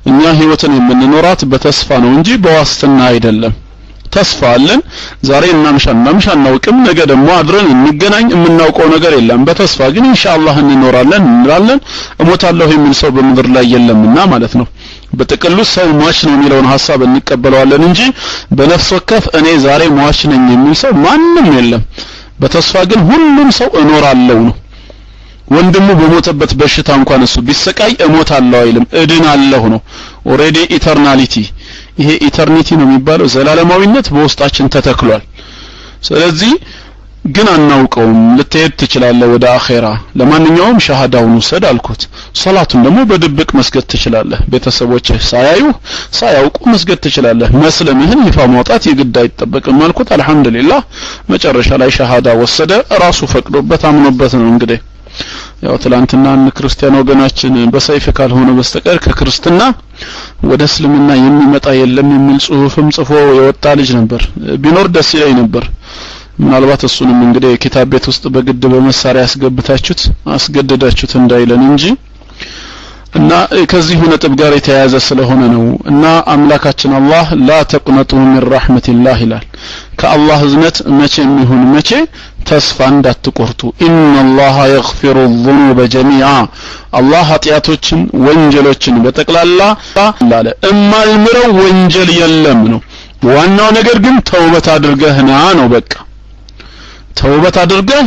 እኛ ህይወትን የምንኖራት በተስፋ ነው እንጂ በዋስትና አይደለም። ተስፋ አለን። ዛሬ እናምሻ እናውቅም፣ ነገ ደግሞ አድረን እንገናኝ የምናውቀው ነገር የለም። በተስፋ ግን ኢንሻአላህ እንኖራለን እንላለን። እሞታለሁ የሚል ሰው በምድር ላይ የለምና ማለት ነው። በጥቅሉ ሰው ሟች ነው የሚለውን ሐሳብ እንቀበለዋለን እንጂ በነፍስ ወከፍ እኔ ዛሬ ሟች ነኝ የሚል ሰው ማንም የለም። በተስፋ ግን ሁሉም ሰው እኖራለሁ ነው። ወንድሙ በሞተበት በሽታ እንኳን እሱ ቢሰቃይ እሞታለሁ አይልም፣ እድናለሁ ነው። already eternality፣ ይሄ eternity ነው የሚባለው ዘላለማዊነት በውስጣችን ተተክሏል። ስለዚህ ግን አናውቀውም። ልትሄድ ትችላለህ ወደ አኼራ። ለማንኛውም ሸሃዳውን ውሰድ አልኩት። ሶላቱን ደግሞ በድብቅ መስገድ ትችላለህ፣ ቤተሰቦችህ ሳያዩ ሳያውቁ መስገድ ትችላለህ። መስለምህን ይፋ ማውጣት የግድ አይጠበቅም አልኩት። አልহামዱሊላህ መጨረሻ ላይ ሸሃዳ ወሰደ። ራሱ ፈቅዶበት አምኖበት ነው። እንግዲህ ያው ትላንትና አንድ ክርስቲያን ወገናችን በሰይፍ ካልሆነ በስተቀር ከክርስትና ወደ እስልምና የሚመጣ የለም የሚል ጽሁፍም ጽፎ የወጣ ልጅ ነበር። ቢኖር ደስ ይለኝ ነበር። ምናልባት እሱንም እንግዲህ ኪታብ ቤት ውስጥ በግድ በመሳሪያ አስገብታችሁት አስገደዳችሁት እንዳይለን እንጂ እና ከዚህ ነጥብ ጋር የተያያዘ ስለሆነ ነው። እና አምላካችን አላህ ላ ተቅነጡ ሚን ረሕመቲላህ ይላል። ከአላህ እዝነት መቼም ይሁን መቼ ተስፋ እንዳትቆርጡ። ኢነላሃ የግፊሩ ዙኑበ ጀሚዓ አላህ ኃጢአቶችን ወንጀሎችን በጠቅላላ አለ እማልምረው ወንጀል የለም ነው። ዋናው ነገር ግን ተውበት አድርገህ ና ነው። በቃ ተውበት አድርገህ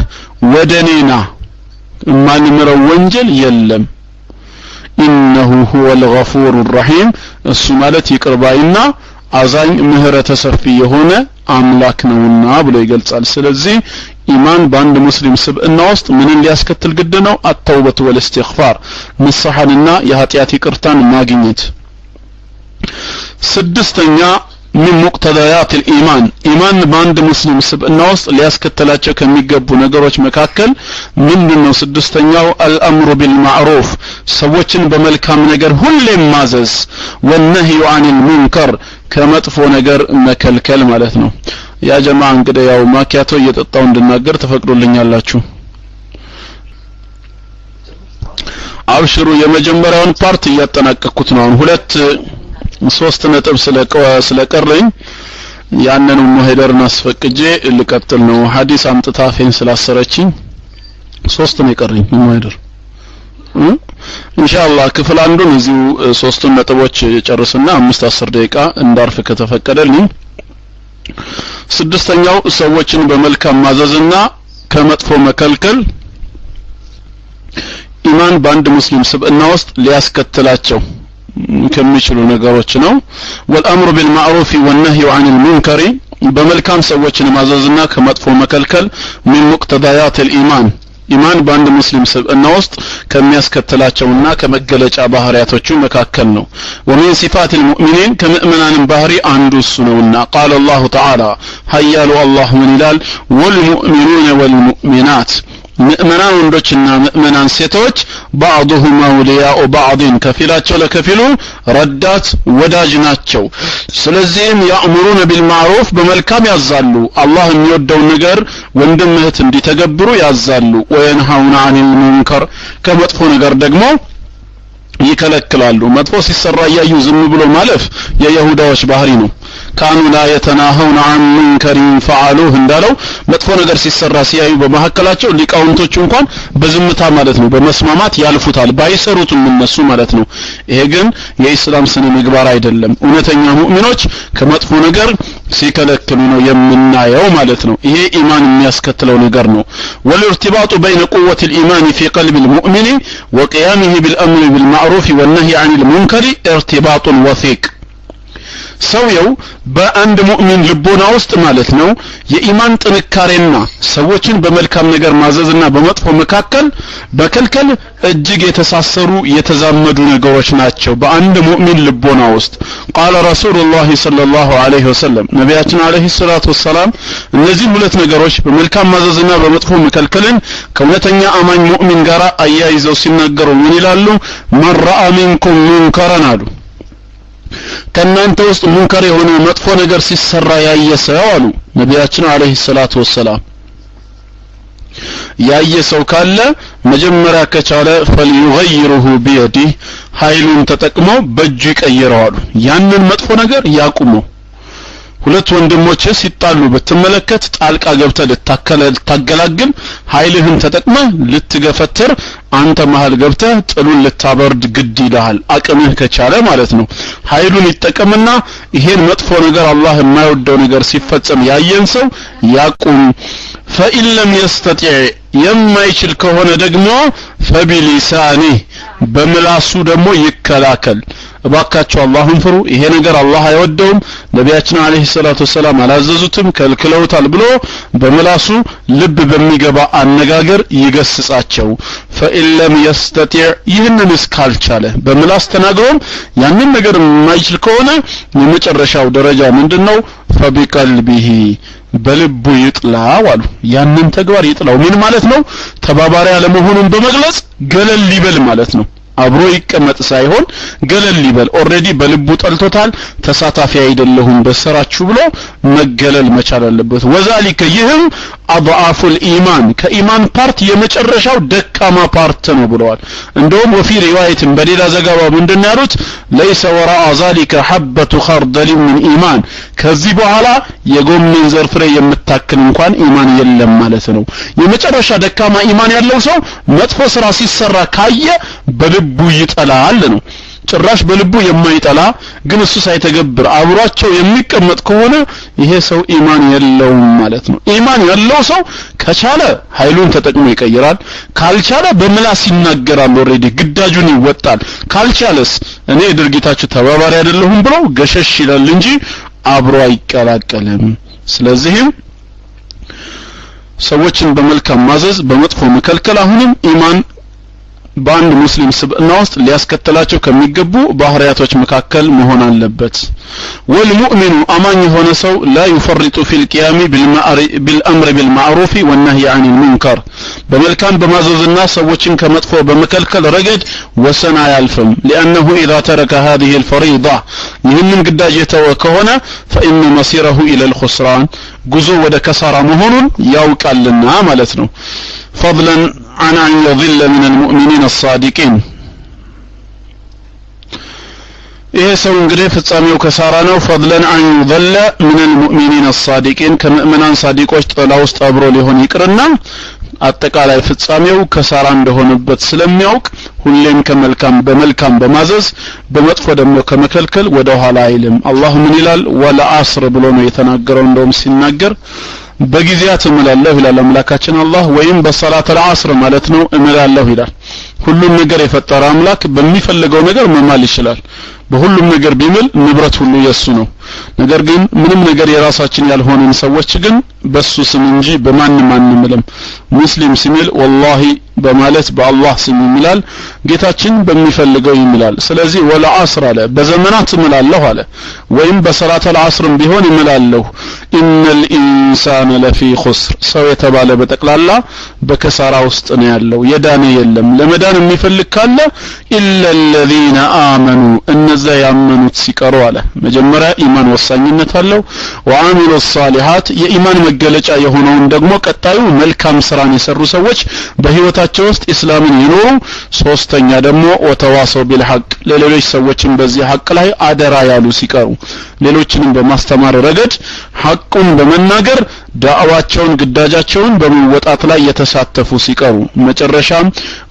ወደ እኔ ና፣ እማልምረው ወንጀል የለም። ኢነሁ ሁወል ገፉሩ ረሂም እሱ ማለት ይቅር ባይና አዛኝ ምህረተ ሰፊ የሆነ አምላክ ነውና ብሎ ይገልጻል። ስለዚህ ኢማን በአንድ ሙስሊም ስብዕና ውስጥ ምንን ሊያስከትል ግድ ነው? التوبة والاستغفار፣ ንስሐንና የኃጢአት ይቅርታን ማግኘት። ስድስተኛ من مقتضيات الإيمان፣ ኢማን በአንድ ሙስሊም ስብዕና ውስጥ ሊያስከትላቸው ከሚገቡ ነገሮች መካከል ምንድነው? ስድስተኛው الأمر بالمعروف፣ ሰዎችን በመልካም ነገር ሁሌም ማዘዝ፣ والنهي عن المنكر፣ ከመጥፎ ነገር መከልከል ማለት ነው። ያ ጀማ እንግዲህ ያው ማኪያቶ እየጠጣው እንድናገር ተፈቅዶልኛላችሁ። አብሽሩ፣ የመጀመሪያውን part እያጠናቀቅኩት ነው። አሁን 2 3 ነጥብ ስለቀረኝ ያንኑ ሙሄደርን አስፈቅጄ ልቀጥል ነው። ሐዲስ አምጥታ ፌን ስላሰረችኝ 3 ነው የቀረኝ ሙሄደር። ኢንሻአላህ ክፍል አንዱን እዚሁ 3ቱን ነጥቦች ጨርስና 5 10 ደቂቃ እንዳርፍ ከተፈቀደልኝ። ስድስተኛው ሰዎችን በመልካም ማዘዝና ከመጥፎ መከልከል ኢማን በአንድ ሙስሊም ስብዕና ውስጥ ሊያስከትላቸው ከሚችሉ ነገሮች ነው። والامر بالمعروف والنهي عن المنكر፣ በመልካም ሰዎችን ማዘዝና ከመጥፎ መከልከል من مقتضيات الإيمان፣ ኢማን በአንድ ሙስሊም ስብዕና ውስጥ ከሚያስከትላቸውና ከመገለጫ ባህሪያቶቹ መካከል ነው። ومن صفات المؤمنين፣ ከምእመናን ባህሪ አንዱ እሱ ነውና قال الله تعالى ኃያሉ አላህ ምን ይላል? والمؤمنون والمؤمنات፣ ምእመናን ወንዶችና ምእመናን ሴቶች بعضهم أولياء بعض፣ ከፊላቸው ለከፊሉ ረዳት ወዳጅ ናቸው። ስለዚህም يأمرون بالمعروف፣ በመልካም ያዛሉ፣ አላህ የሚወደውን ነገር ወንድም እህት እንዲተገብሩ ያዛሉ። وينهون عن المنكر፣ ከመጥፎ ነገር ደግሞ ይከለክላሉ። መጥፎ ሲሰራ እያዩ ዝም ብሎ ማለፍ የይሁዳዎች ባህሪ ነው። كانوا لا يتناهون عن منكر فعلوه እንዳለው መጥፎ ነገር ሲሰራ ሲያዩ በመሐከላቸው ሊቃውንቶች እንኳን በዝምታ ማለት ነው በመስማማት ያልፉታል፣ ባይሰሩትም እነሱ ማለት ነው። ይሄ ግን የኢስላም ስነ ምግባር አይደለም። እውነተኛ ሙእሚኖች ከመጥፎ ነገር ሲከለክሉ ነው የምናየው ማለት ነው። ይሄ ኢማን የሚያስከትለው ነገር ነው። والارتباط بين قوة الإيمان في قلب المؤمن وقيامه بالأمر بالمعروف والنهي عن المنكر ارتباط وثيق። ሰውየው በአንድ ሙእሚን ልቦና ውስጥ ማለት ነው የኢማን ጥንካሬና ሰዎችን በመልካም ነገር ማዘዝና በመጥፎ መካከል በከልከል እጅግ የተሳሰሩ የተዛመዱ ነገሮች ናቸው በአንድ ሙእሚን ልቦና ውስጥ። قال رسول الله صلى الله عليه وسلم፣ ነቢያችን عليه الصلاة والسلام እነዚህ ሁለት ነገሮች በመልካም ማዘዝና በመጥፎ መከልከልን ከእውነተኛ አማኝ ሙእሚን ጋር አያይዘው ሲናገሩ ምን ይላሉ? من رأى منكم منكرا አሉ፣ ከናንተ ውስጥ ሙንከር የሆነ መጥፎ ነገር ሲሰራ ያየ ሰው አሉ ነቢያችን عليه الصلاة والسلام፣ ያየ ሰው ካለ መጀመሪያ ከቻለ فليغيره بيده፣ ኃይሉን ተጠቅሞ በእጁ ይቀይረዋል፣ ያንን መጥፎ ነገር ያቁመው። ሁለት ወንድሞች ሲጣሉ ብትመለከት ጣልቃ ገብተህ ልታገላግል ኃይልህን ተጠቅመህ ልትገፈትር አንተ መሃል ገብተህ ጥሉን ልታበርድ ግድ ይልሃል፣ አቅምህ ከቻለ ማለት ነው። ኃይሉን ይጠቀምና ይሄን መጥፎ ነገር አላህ የማይወደው ነገር ሲፈጸም ያየን ሰው ያቁም። فإن لم يستطيع፣ የማይችል ከሆነ ደግሞ فبلسانه፣ በምላሱ ደግሞ ይከላከል። እባካችሁ አላህን ፍሩ፣ ይሄ ነገር አላህ አይወደውም፣ ነቢያችን አለይሂ ሰላቱ ወሰላም አላዘዙትም፣ ከልክለውታል ብሎ በምላሱ ልብ በሚገባ አነጋገር ይገስጻቸው። فإن لم يستطيع፣ ይህንን እስካልቻለ በምላስ ተናግሮም ያንን ነገር የማይችል ከሆነ የመጨረሻው ደረጃ ምንድነው? فبقلبه፣ በልቡ ይጥላው አሉ። ያንን ተግባር ይጥላው ምን ማለት ነው? ተባባሪ አለመሆኑን በመግለጽ ገለል ይበል ማለት ነው። አብሮ ይቀመጥ ሳይሆን ገለል ይበል። already በልቡ ጠልቶታል፣ ተሳታፊ አይደለሁም በስራችሁ ብሎ መገለል መቻል አለበት። وذلك፣ ይህም أضعف الإيمان፣ ከኢማን part የመጨረሻው ደካማ part ነው ብለዋል። እንደውም وفي رواية፣ በሌላ ዘገባ ምንድን ያሉት? ليس وراء ذلك حبة خردل من إيمان፣ ከዚህ በኋላ የጎመን ዘር ፍሬ የምታክል እንኳን ኢማን የለም ማለት ነው። የመጨረሻ ደካማ ኢማን ያለው ሰው መጥፎ ስራ ሲሰራ ካየ በልቡ ይጠላል ነው። ጭራሽ በልቡ የማይጠላ ግን እሱ ሳይተገብር አብሯቸው የሚቀመጥ ከሆነ ይሄ ሰው ኢማን የለውም ማለት ነው። ኢማን ያለው ሰው ከቻለ ኃይሉን ተጠቅሞ ይቀይራል፣ ካልቻለ በምላስ ይናገራል፣ already ግዳጁን ይወጣል። ካልቻለስ እኔ ድርጊታችሁ ተባባሪ አይደለሁም ብሎ ገሸሽ ይላል እንጂ አብሮ አይቀላቀልም። ስለዚህም ሰዎችን በመልካም ማዘዝ በመጥፎ መከልከል አሁንም ኢማን በአንድ ሙስሊም ስብዕና ውስጥ ሊያስከትላቸው ከሚገቡ ባህሪያቶች መካከል መሆን አለበት። والمؤمن አማኝ የሆነ ሰው لا يفرط في القيام بالأمر بالمعروف والنهي عن المنكر በመልካም በማዘዝና ሰዎችን ከመጥፎ በመከልከል ረገድ ወሰን አያልፍም። لأنه إذا ترك هذه الفريضة ይህንን ግዳጅ የተወ ከሆነ فإن مصيره إلى الخسران ጉዞ ወደ ከሳራ መሆኑን ያውቃልና ማለት ነው። فضلا عن أن يظل من المؤمنين الصادقين ይሄ ሰው እንግዲህ ፍጻሜው ከሳራ ነው። فضلا عن يظل من المؤمنين الصادقين ከምእመናን ሳዲቆች ጥላ ውስጥ አብሮ ሊሆን ይቅርና አጠቃላይ ፍጻሜው ከሳራ እንደሆነበት ስለሚያውቅ ሁሌም ከመልካም በመልካም በማዘዝ በመጥፎ ደግሞ ከመከልከል ወደ ኋላ አይልም። አላህ ምን ይላል? ወለአስር ብሎ ነው የተናገረው። እንደውም ሲናገር በጊዜያት እምላለሁ ይላል አምላካችን አላህ፣ ወይም በሰላት አልዓስር ማለት ነው እምላለሁ ይላል። ሁሉም ነገር የፈጠረ አምላክ በሚፈልገው ነገር መማል ይችላል። በሁሉም ነገር ቢምል ንብረት ሁሉ የሱ ነው። ነገር ግን ምንም ነገር የራሳችን ያልሆነን ሰዎች ግን በሱ ስም እንጂ በማንም አንምልም። ሙስሊም ሲምል ወላሂ በማለት በአላህ ስም ይምላል፣ ጌታችን በሚፈልገው ይምላል። ስለዚህ ወለዓስር አለ፣ በዘመናት እምላለሁ አለ፣ ወይም በሰላት አልዓስርም ቢሆን እምላለሁ። ኢነል ኢንሳነ ለፊ ኹስር፣ ሰው የተባለ በጠቅላላ በከሳራ ውስጥ ነው ያለው፣ የዳነ የለም። ለመዳን የሚፈልግ ካለ ኢላ الذين آمنوا እነዛ ያመኑት ሲቀሩ አለ። መጀመሪያ ኢማን ወሳኝነት አለው። ወአሚሉ الصالحات የኢማን መገለጫ የሆነውን ደግሞ ቀጣዩ መልካም ስራን የሰሩ ሰዎች በህይወታቸው ውስጥ እስላምን ይኖሩ። ሶስተኛ ደግሞ ወተዋሰው ቢልሐቅ ለሌሎች ሰዎችን በዚህ ሐቅ ላይ አደራ ያሉ ሲቀሩ ሌሎችንም በማስተማር ረገድ ሐቁን በመናገር ዳዕዋቸውን ግዳጃቸውን በመወጣት ላይ የተሳተፉ ሲቀሩ፣ መጨረሻም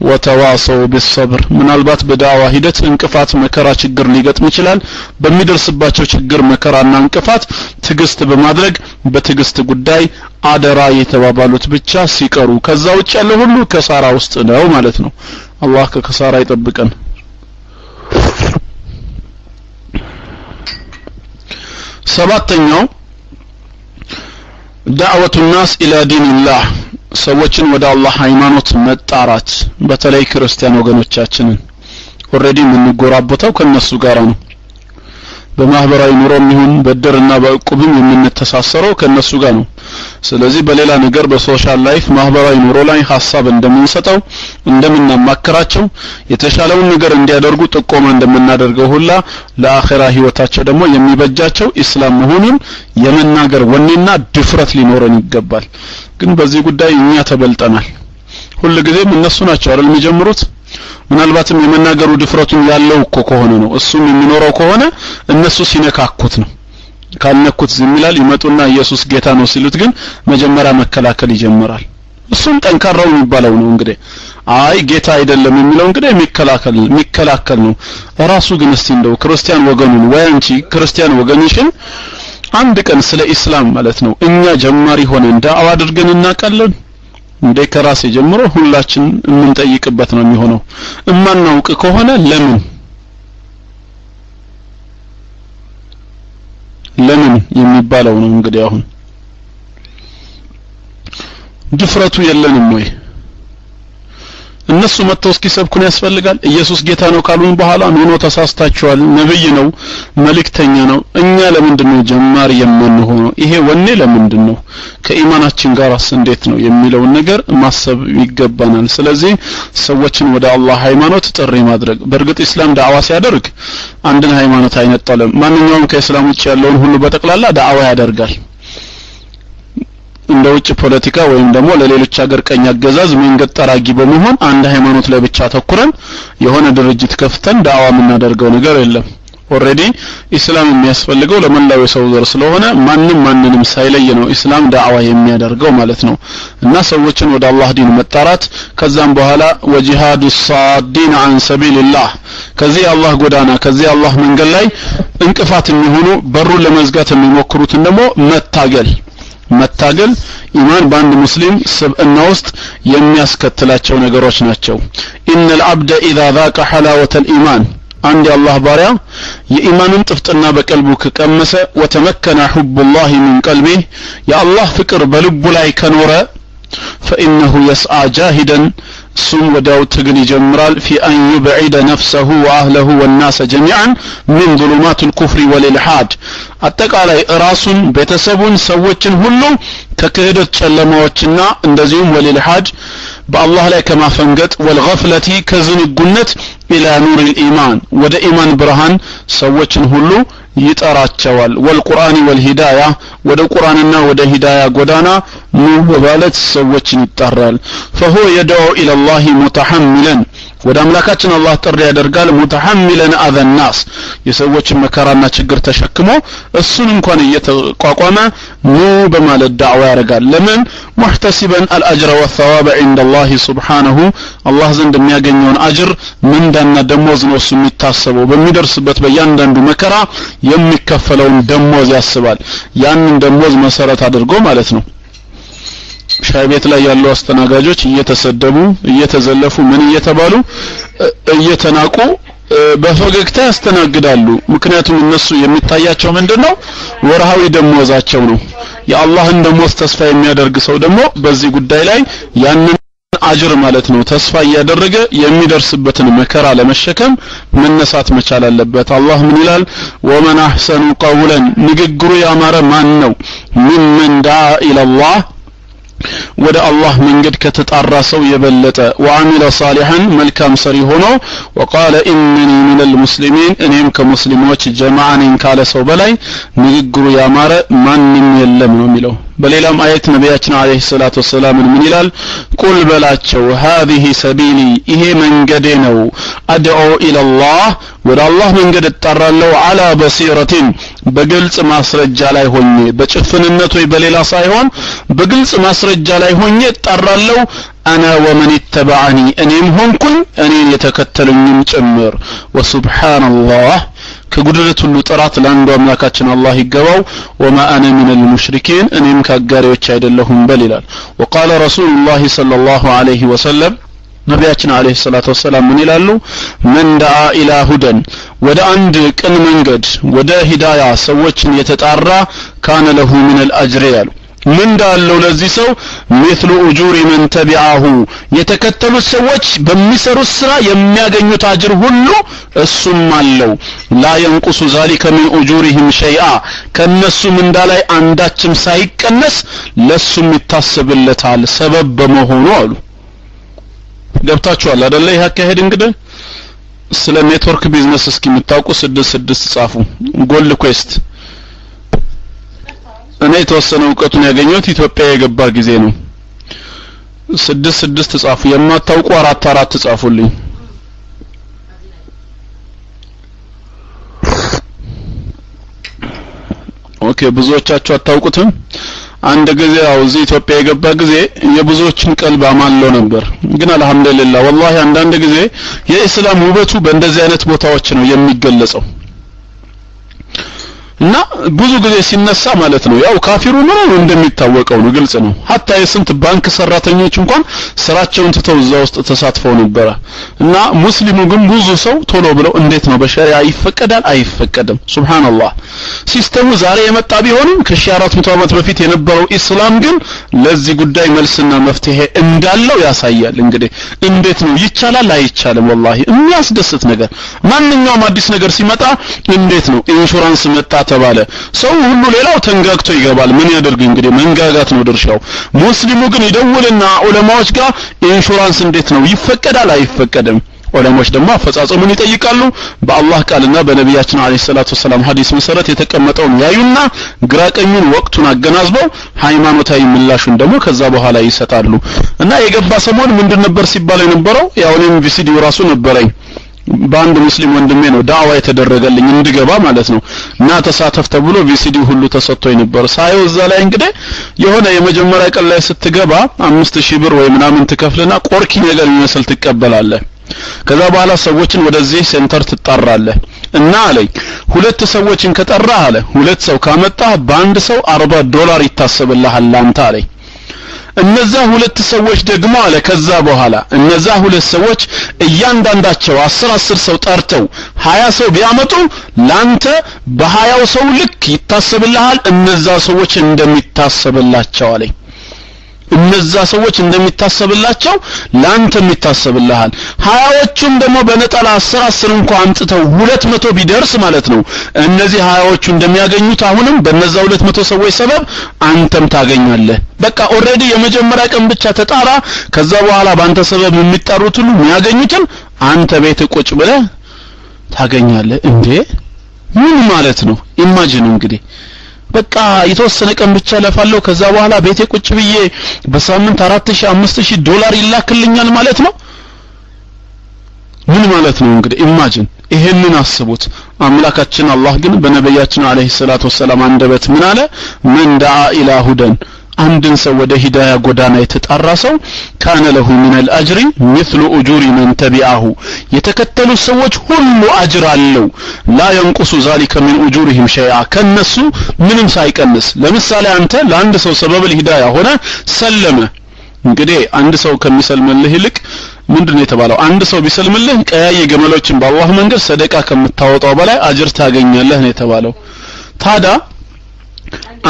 ወተዋሰው ቢሰብር ምናልባት በዳዕዋ ሂደት እንቅፋት መከራ ችግር ሊገጥም ይችላል። በሚደርስባቸው ችግር መከራና እንቅፋት ትግስት በማድረግ በትግስት ጉዳይ አደራ የተባባሉት ብቻ ሲቀሩ፣ ከዛ ውጭ ያለው ሁሉ ከሳራ ውስጥ ነው ማለት ነው። አላህ ከከሳራ ይጠብቀን። ሰባተኛው ዳዕወቱ الناس الى دين الله ሰዎችን ወደ አላህ ሃይማኖት መጣራት፣ በተለይ ክርስቲያን ወገኖቻችንን already የምንጎራበተው ከነሱ ጋር ነው። በማህበራዊ ኑሮም ይሁን በድርና በእቁብም የምንተሳሰረው ከነሱ ጋር ነው። ስለዚህ በሌላ ነገር በ social life ማህበራዊ ኑሮ ላይ ሐሳብ እንደምንሰጠው እንደምናማክራቸው የተሻለውን ነገር እንዲያደርጉ ጥቆማ እንደምናደርገው ሁላ ለአኺራ ህይወታቸው ደግሞ የሚበጃቸው ኢስላም መሆኑን የመናገር ወኔና ድፍረት ሊኖረን ይገባል። ግን በዚህ ጉዳይ እኛ ተበልጠናል። ሁሉ ጊዜም እነሱ ናቸው አይደል የሚጀምሩት። ምናልባትም የመናገሩ ድፍረቱን ያለው እኮ ከሆነ ነው፣ እሱም የሚኖረው ከሆነ እነሱ ሲነካኩት ነው። ካልነኩት ዝም ይላል። ይመጡና ኢየሱስ ጌታ ነው ሲሉት ግን መጀመሪያ መከላከል ይጀምራል። እሱም ጠንካራው የሚባለው ነው እንግዲህ። አይ ጌታ አይደለም የሚለው እንግዲህ የሚከላከል ነው። ራሱ ግን እስቲ እንደው ክርስቲያን ወገኑን ወይ አንቺ ክርስቲያን ወገንሽን አንድ ቀን ስለ ኢስላም ማለት ነው እኛ ጀማሪ ሆነን ዳዕዋ አድርገን እናውቃለን? እንደ ከራሴ ጀምሮ ሁላችን የምንጠይቅበት ነው የሚሆነው። እማናውቅ ከሆነ ለምን ለምን የሚባለው ነው እንግዲህ። አሁን ድፍረቱ የለንም ወይ? እነሱ መጥተው እስኪሰብኩን ያስፈልጋል? ኢየሱስ ጌታ ነው ካሉን በኋላ no ተሳስታችኋል፣ ነብይ ነው፣ መልእክተኛ ነው። እኛ ለምንድን ነው ጀማሪ የማንሆነው? ይሄ ወኔ ለምንድን ነው? ከኢማናችን ጋርስ እንዴት ነው የሚለውን ነገር ማሰብ ይገባናል። ስለዚህ ሰዎችን ወደ አላህ ሃይማኖት ጥሪ ማድረግ። በእርግጥ ኢስላም ዳዕዋ ሲያደርግ አንድን ሃይማኖት አይነጠልም። ማንኛውም ከእስላም ውጭ ያለውን ሁሉ በጠቅላላ ዳዕዋ ያደርጋል። እንደ ውጭ ፖለቲካ ወይም ደግሞ ለሌሎች ሀገር ቀኝ አገዛዝ መንገድ ጠራጊ በመሆን አንድ ሃይማኖት ላይ ብቻ ተኩረን የሆነ ድርጅት ከፍተን ዳዕዋ የምናደርገው ነገር የለም። already ኢስላም የሚያስፈልገው ለመላው የሰው ዘር ስለሆነ ማንም ማንንም ሳይለይ ነው ኢስላም ዳዕዋ የሚያደርገው ማለት ነው። እና ሰዎችን ወደ አላህ ዲን መጣራት፣ ከዛም በኋላ وجهاد الصادين عن سبيل الله ከዚህ የአላህ ጎዳና ከዚህ የአላህ መንገድ ላይ እንቅፋት የሚሆኑ በሩን ለመዝጋት የሚሞክሩትን ደግሞ መታገል ኢማን በአንድ ሙስሊም ስብዕና ውስጥ የሚያስከትላቸው ነገሮች ናቸው። إن العبد إذا ذاق حلاوة الإيمان አንድ የአላህ ባሪያ የኢማንን ጥፍጥና በቀልቡ ከቀመሰ ወተመከነ ሑቡላህ ሚን ቀልቢህ የአላህ ፍቅር በልቡ ላይ ከኖረ فإنه يسعى جاهدا እሱም ወዲያው ትግል ይጀምራል። في أن يبعد نفسه وأهله والناس جميعا من ظلمات الكفر والإلحاد አጠቃላይ ራሱን፣ ቤተሰቡን፣ ሰዎችን ሁሉ ከክህደት ጨለማዎችና እንደዚሁም والإلحاد በአላህ ላይ ከማፈንገጥ والغفلة ከዝንጉነት إلى نور الإيمان ወደ ኢማን ብርሃን ሰዎችን ሁሉ ይጠራቸዋል። والقرآن والهداية ወደ ቁርአንና ወደ ሂዳያ ጎዳና ኑ በማለት ሰዎችን ይጠራል። فهو يدعو إلى الله متحملا ወደ አምላካችን አላህ ጥሪ ያደርጋል። متحملا أذى الناس የሰዎችን መከራና ችግር ተሸክሞ እሱን እንኳን እየተቋቋመ ኑ በማለት ዳዕዋ ያደርጋል። ለምን? محتسبا الأجر والثواب عند الله سبحانه አላህ ዘንድ የሚያገኘውን አጅር ምንዳና ደሞዝ ነው እሱ የሚታሰበው። በሚደርስበት በእያንዳንዱ መከራ የሚከፈለውን ደሞዝ ያስባል። ያንን ደሞዝ መሰረት አድርጎ ማለት ነው። ሻይ ቤት ላይ ያሉ አስተናጋጆች እየተሰደቡ፣ እየተዘለፉ፣ ምን እየተባሉ እየተናቁ በፈገግታ ያስተናግዳሉ። ምክንያቱም እነሱ የሚታያቸው ምንድነው? ወርሃዊ ደሞዛቸው ነው። የአላህን ደሞዝ ተስፋ የሚያደርግ ሰው ደግሞ በዚህ ጉዳይ ላይ ያንን አጅር ማለት ነው ተስፋ እያደረገ የሚደርስበትን መከራ ለመሸከም መነሳት መቻል አለበት። አላህ ምን ይላል? ومن أحسن قولا ንግግሩ ያማረ ማን ነው? ممن دعا إلى الله ወደ አላህ መንገድ ከተጣራ ሰው የበለጠ وعمل صالحا መልካም ሰሪ ሆኖ وقال إنني من المسلمين እኔም ከሙስሊሞች ጀማዓ ነኝ ካለ ሰው በላይ ንግግሩ ያማረ ማንም የለም ነው የሚለው። በሌላም አየት ነቢያችን عليه الصلاة والسلام ምን ይላል? قل በላቸው هذه سبيلي ይሄ መንገዴ ነው፣ أدعو إلى الله ወደ አላህ መንገድ እጠራለሁ፣ على بصيرة በግልጽ ማስረጃ ላይ ሆኜ በጭፍንነት ወይ በሌላ ሳይሆን በግልጽ ማስረጃ ላይ ሆኜ እጠራለሁ። أنا ومن اتبعني እኔም ሆንኩኝ እኔን የተከተሉኝም ጭምር። وسبحان الله ከጉድለት ሁሉ ጥራት ለአንዱ አምላካችን አላህ ይገባው። وما أنا من المشركين እኔም ካጋሪዎች አይደለሁም በል ይላል። وقال رسول الله صلى الله عليه وسلم ነቢያችን عليه الصلاة والسلام ምን ይላሉ? من دعا إلى هدى ወደ አንድ ቅን መንገድ ወደ ሂዳያ ሰዎችን የተጣራ كان له من الأجر ያሉ ምንዳ አለው ለዚህ ሰው مثل أجور من تبعه የተከተሉት ሰዎች በሚሰሩት ስራ የሚያገኙት አጅር ሁሉ እሱም አለው። لا ينقص ذلك من أجورهم شيئا ከነሱ ምንዳ ላይ አንዳችም ሳይቀነስ ለሱም ይታሰብለታል ሰበብ በመሆኑ አሉ። ገብታችኋል አይደለ? ይህ አካሄድ እንግዲህ ስለ network business እስኪ የምታውቁ 6 6 ጻፉ። Gold Quest እኔ የተወሰነ እውቀቱን ያገኘሁት ኢትዮጵያ የገባ ጊዜ ነው። 6 6 ጻፉ። የማታውቁ 4 4 ጻፉልኝ። Okay፣ ብዙዎቻችሁ አታውቁትም። አንድ ጊዜ ያው እዚህ ኢትዮጵያ የገባ ጊዜ የብዙዎችን ቀልብ አማለው ነበር። ግን አልহামዱሊላህ ወላሂ አንዳንድ ጊዜ የኢስላም ውበቱ በእንደዚህ አይነት ቦታዎች ነው የሚገለጸው። እና ብዙ ጊዜ ሲነሳ ማለት ነው ያው ካፊሩ ምን እንደሚታወቀው ነው፣ ግልጽ ነው። ሀታ የስንት ባንክ ሰራተኞች እንኳን ስራቸውን ትተው እዛ ውስጥ ተሳትፈው ነበረ። እና ሙስሊሙ ግን ብዙ ሰው ቶሎ ብለው እንዴት ነው በሸሪዓ ይፈቀዳል አይፈቀድም? ሱብሃንአላህ system ኡ ዛሬ የመጣ ቢሆንም ከ1400 ዓመት በፊት የነበረው ኢስላም ግን ለዚህ ጉዳይ መልስና መፍትሄ እንዳለው ያሳያል። እንግዲህ እንዴት ነው ይቻላል አይቻልም? ወላሂ የሚያስደስት ነገር ማንኛውም አዲስ ነገር ሲመጣ እንዴት ነው ኢንሹራንስ መጣ ተባለ፣ ሰው ሁሉ ሌላው ተንጋግቶ ይገባል። ምን ያደርግ እንግዲህ መንጋጋት ነው ድርሻው። ሙስሊሙ ግን ይደውልና ዑለማዎች ጋር ኢንሹራንስ እንዴት ነው ይፈቀዳል አይፈቀድም? ዑለሞች ደግሞ አፈጻጸሙን ይጠይቃሉ። በአላህ ቃልና በነቢያችን عليه الصلاة والسلام ሐዲስ መሰረት የተቀመጠውን ያዩና ግራቀኙን ወቅቱን አገናዝበው ሃይማኖታዊ ምላሹን ደግሞ ከዛ በኋላ ይሰጣሉ። እና የገባ ሰሞን ምንድን ነበር ሲባል የነበረው? ያው እኔም VCD ው ራሱ ነበረኝ። በአንድ ሙስሊም ወንድሜ ነው ዳዕዋ የተደረገልኝ እንድገባ ማለት ነው። እና ተሳተፍ ተብሎ VCD ሁሉ ተሰጥቶኝ ነበር። ሳየው እዛ ላይ እንግዲህ የሆነ የመጀመሪያ ቀን ላይ ስትገባ 5000 ብር ወይ ምናምን ትከፍልና ቆርኪ ነገር የሚመስል ትቀበላለህ። ከዛ በኋላ ሰዎችን ወደዚህ center ትጠራለህ። እና አለኝ ሁለት ሰዎችን ከጠራህ አለ ሁለት ሰው ካመጣህ በአንድ ሰው $40 ይታሰብልሃል ላንተ አለኝ። እነዛ ሁለት ሰዎች ደግሞ አለ ከዛ በኋላ እነዛ ሁለት ሰዎች እያንዳንዳቸው 10 10 ሰው ጠርተው 20 ሰው ቢያመጡ ላንተ በ20 ሰው ልክ ይታሰብልሃል እነዛ ሰዎች እንደሚታሰብላቸው አለኝ። እነዛ ሰዎች እንደሚታሰብላቸው ላንተም ይታሰብልሃል። 20ዎቹም ደግሞ በነጠላ 10 10 እንኳን አምጥተው 200 ቢደርስ ማለት ነው እነዚህ 20ዎቹ እንደሚያገኙት አሁንም በነዛ 200 ሰዎች ሰበብ አንተም ታገኛለህ። በቃ already የመጀመሪያ ቀን ብቻ ተጣራ። ከዛ በኋላ ባንተ ሰበብ የሚጣሩት ሁሉ የሚያገኙትን አንተ ቤት ቁጭ ብለህ ታገኛለህ። እንዴ ምን ማለት ነው? imagine እንግዲህ በቃ የተወሰነ ቀን ብቻ ለፋለሁ ከዛ በኋላ ቤቴ ቁጭ ብዬ በሳምንት 4000 5000 ዶላር ይላክልኛል ማለት ነው። ምን ማለት ነው እንግዲህ imagine ይሄንን አስቡት። አምላካችን አላህ ግን በነብያችን አለይሂ ሰላቱ ወሰላም አንደበት ምን አለ? من دعا إلى هدى አንድን ሰው ወደ ሂዳያ ጎዳና የተጣራ ሰው كان له من الأجر مثل أجور من تبعه የተከተሉ ሰዎች ሁሉ አጅር አለው። لا ينقص ذلك من أجورهم شيئا ከነሱ ምንም ሳይቀንስ። ለምሳሌ አንተ ለአንድ ሰው ሰበብ ሂዳያ ሆነ ሰለመ። እንግዲህ አንድ ሰው ከሚሰልምልህ ይልቅ ምንድነው የተባለው? አንድ ሰው ቢሰልምልህ ቀያይ ገመሎችን በአላህ መንገድ ሰደቃ ከምታወጣው በላይ አጅር ታገኛለህ ነው የተባለው። ታዳ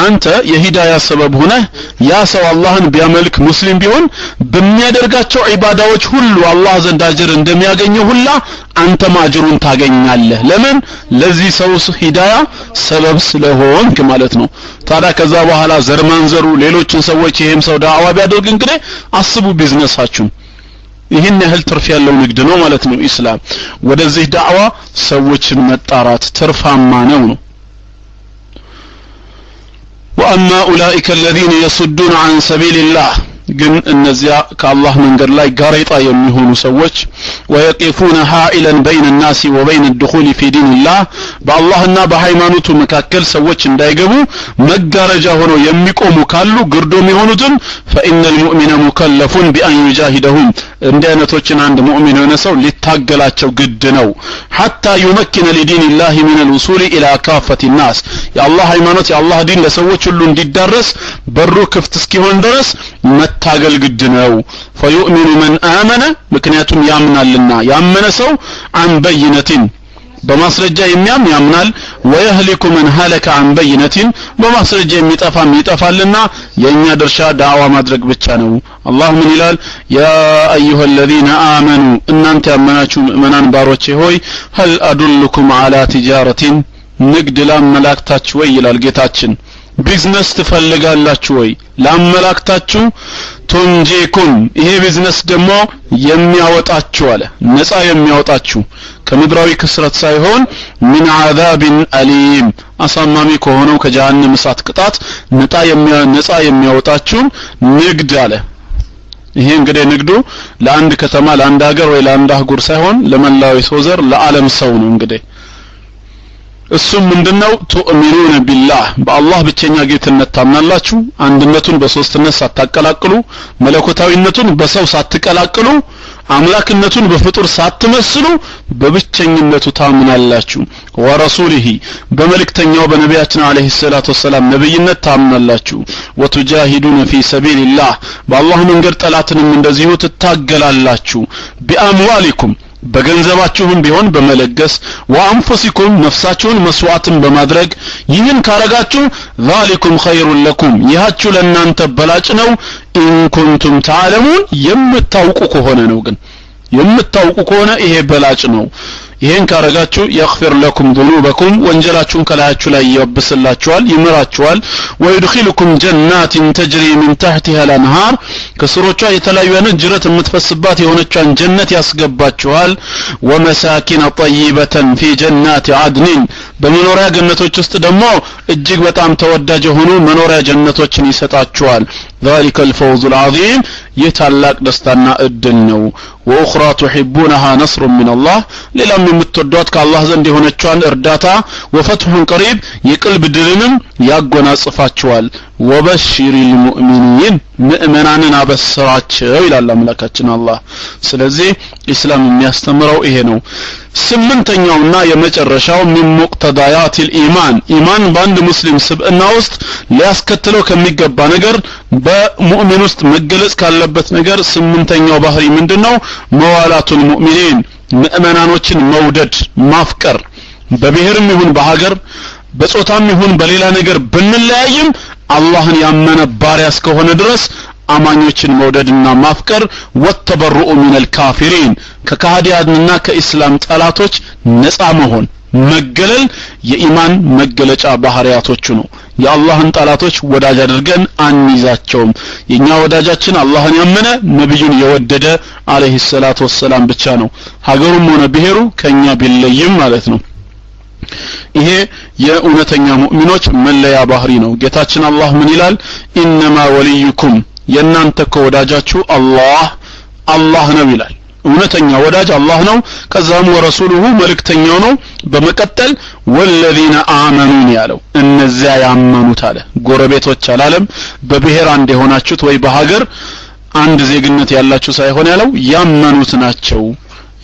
አንተ የሂዳያ ሰበብ ሆነህ ያ ሰው አላህን ቢያመልክ ሙስሊም ቢሆን በሚያደርጋቸው ዒባዳዎች ሁሉ አላህ ዘንድ አጅር እንደሚያገኘው ሁላ አንተም አጅሩን ታገኛለህ። ለምን? ለዚህ ሰው ሂዳያ ሰበብ ስለሆንክ ማለት ነው። ታዲያ ከዛ በኋላ ዘር ማንዘሩ ሌሎችን ሰዎች ይሄም ሰው ዳዕዋ ቢያደርግ እንግዲህ አስቡ ቢዝነሳችሁን። ይህን ያህል ትርፍ ያለው ንግድ ነው ማለት ነው ኢስላም። ወደዚህ ዳዕዋ ሰዎችን መጣራት ትርፋማ ነው ነው። وأما أولئك الذين يصدون عن سبيل الله ግን እነዚያ ከአላህ መንገድ ላይ ጋሬጣ የሚሆኑ ሰዎች ويقفون حائلا بين الناس وبين الدخول في دين الله በአላህና በሃይማኖቱ መካከል ሰዎች እንዳይገቡ መጋረጃ ሆነው የሚቆሙ ካሉ ግርዶም የሆኑትን فإن المؤمن مكلف بأن يجاهدهم እንዲህ አይነቶችን አንድ ሙእሚን የሆነ ሰው ሊታገላቸው ግድ ነው። حتى يمكن لدين الله من الوصول إلى كافة الناس የአላህ ሃይማኖት የአላህ ዲን ለሰዎች ሁሉ እንዲዳረስ በሩ ክፍት እስኪሆን ድረስ መታገል ግድ ነው። فيؤمن من آمن ምክንያቱም ያምናልና ያመነ ሰው عن بينة በማስረጃ የሚያምን ያምናል። ويهلك من هلك عن بينة በማስረጃ የሚጠፋም ይጠፋልና የኛ ድርሻ ዳዕዋ ማድረግ ብቻ ነው። አላህ ምን ይላል? يا أيها الذين آمنوا እናንተ ያመናችሁ ምእመናን ባሮቼ ሆይ هل أدلكم على تجارة ንግድ ላመላክታችሁ ወይ ይላል ጌታችን። ቢዝነስ ትፈልጋላችሁ ወይ ላመላክታችሁ? تنجيكم ይሄ ቢዝነስ ደግሞ የሚያወጣችሁ አለ ነፃ የሚያወጣችሁ ከምድራዊ ክስረት ሳይሆን من عذاب أليم አሳማሚ ከሆነው ከጀሃነም እሳት ቅጣት ነፃ የሚያወጣችሁ ንግድ አለ። ይሄ እንግዲህ ንግዱ ለአንድ ከተማ ለአንድ ሀገር ወይ ለአንድ አህጉር ሳይሆን ለመላው የሰው ዘር ለዓለም ሰው ነው። እንግዲህ እሱም ምንድነው? تؤمنون بالله በአላህ ብቸኛ ጌትነት ታምናላችሁ፣ አንድነቱን በሶስትነት ሳታቀላቅሉ፣ መለኮታዊነቱን በሰው ሳትቀላቅሉ፣ አምላክነቱን በፍጡር ሳትመስሉ በብቸኝነቱ ታምናላችሁ። ورسوله በመልእክተኛው በነቢያችን አለይሂ ሰላቱ ወሰላም ነብይነት ታምናላችሁ። وتجاهدون في سبيل الله በአላህ መንገድ ጠላትንም እንደዚሁ ትታገላላችሁ። بأموالكم በገንዘባችሁም ቢሆን በመለገስ وأنفسكم ነፍሳችሁን መስዋዕትን በማድረግ ይህን ካረጋችሁ ذلكم خير لكم ይሃችሁ ለእናንተ በላጭ ነው። إن كنتم تعلمون የምታውቁ ከሆነ ነው። ግን የምታውቁ ከሆነ ይሄ በላጭ ነው። ይሄን ካረጋችሁ يغفر لكم ذنوبكم ወንጀላችሁን ከላያችሁ ላይ ያብስላችኋል፣ ይምራችኋል። ويدخلكم جنات تجري من تحتها الأنهار ከስሮቿ የተለያዩ አይነት ጅረት የምትፈስባት የሆነቿን ጀነት ያስገባችኋል። ومساكن طيبة في جنات عدن በመኖሪያ ገነቶች ውስጥ ደግሞ እጅግ በጣም ተወዳጅ የሆኑ መኖሪያ ጀነቶችን ይሰጣችኋል። ذلك الفوز العظيم ይህ ታላቅ ደስታና እድል ነው። وأخرى تحبونها نصر من الله ሌላም የምትወዷት ከአላህ ዘንድ የሆነችዋን እርዳታ وفتح قريب የቅልብ ድልንም ያጎናጽፋችኋል። وبشر المؤمنين ምእመናንን አበስራቸው ይላል አምላካችን አላህ። ስለዚህ ኢስላም የሚያስተምረው ይሄ ነው። ስምንተኛውና የመጨረሻው من مقتضيات الإيمان ኢማን በአንድ ሙስሊም ስብዕና ውስጥ ሊያስከትለው ከሚገባ ነገር በሙእሚን ውስጥ መገለጽ ካለበት ነገር ስምንተኛው ባህሪ ምንድነው? መዋላቱል ሙእሚኒን ምእመናኖችን መውደድ ማፍቀር። በብሔርም ይሁን በሀገር በጾታም ይሁን በሌላ ነገር ብንለያይም አላህን ያመነ ባሪያ እስከሆነ ድረስ አማኞችን መውደድና ማፍቀር፣ ወተበሩኡ ሚነል ካፊሪን ከካህዲያንና ከኢስላም ጠላቶች ነፃ መሆን መገለል የኢማን መገለጫ ባህሪያቶቹ ነው። የአላህን ጠላቶች ወዳጅ አድርገን አንይዛቸውም። የኛ ወዳጃችን አላህን ያመነ ነብዩን የወደደ አለይሂ ሰላቱ ወሰላም ብቻ ነው። ሀገሩም ሆነ ብሔሩ ከኛ ቢለይም ማለት ነው። ይሄ የእውነተኛ ሙእሚኖች መለያ ባህሪ ነው። ጌታችን አላህ ምን ይላል? ኢነማ ወልዩኩም የእናንተ እኮ ወዳጃችሁ አላህ አላህ ነው ይላል። እውነተኛ ወዳጅ አላህ ነው። ከዛም ወረሱሉሁ መልእክተኛው ነው። በመቀጠል ወለዚነ አመኑን ያለው እነዚያ ያመኑት አለ። ጎረቤቶች አላለም። በብሔር አንድ የሆናችሁት ወይ በሀገር አንድ ዜግነት ያላችሁ ሳይሆን ያለው ያመኑት ናቸው።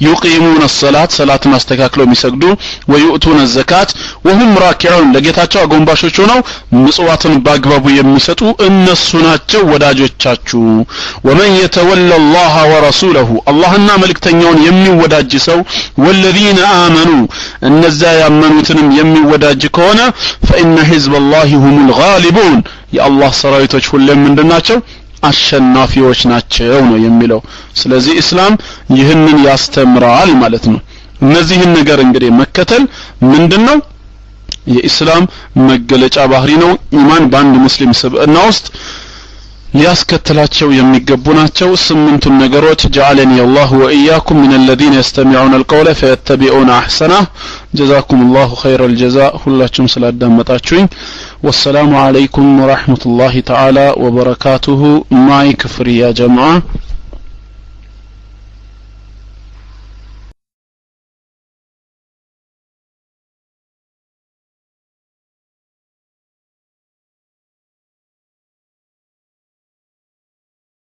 يقيمون الصلاة صلاة አስተካክለው የሚሰግዱ፣ ويؤتون الزكاة وهم راكعون ለጌታቸው አጎንባሾች ሆነው ምጽዋትን በአግባቡ የሚሰጡ እነሱ ናቸው ወዳጆቻችሁ። ومن يتولى الله ورسوله አላህና መልእክተኛውን የሚወዳጅ ሰው والذين آمنوا እነዚያ ያመኑትንም የሚወዳጅ ከሆነ فإن حزب الله هم الغالبون የአላህ ሰራዊቶች ሁሌም ምንድናቸው? አሸናፊዎች ናቸው ነው የሚለው። ስለዚህ እስላም ይህንን ያስተምራል ማለት ነው። እነዚህን ነገር እንግዲህ መከተል ምንድነው? የኢስላም መገለጫ ባህሪ ነው። ኢማን በአንድ ሙስሊም ስብዕና ውስጥ ሊያስከትላቸው የሚገቡ ናቸው። ስምንቱን ነገሮች ጀዐለኒ አላሁ ወኢያኩም ሚን الذين يستمعون القول فيتبعون احسنه جزاكم الله خير الجزاء ሁላችሁም ስላዳመጣችሁኝ والسلام عليكم ورحمة الله تعالى وبركاته። mic free يا جماعة።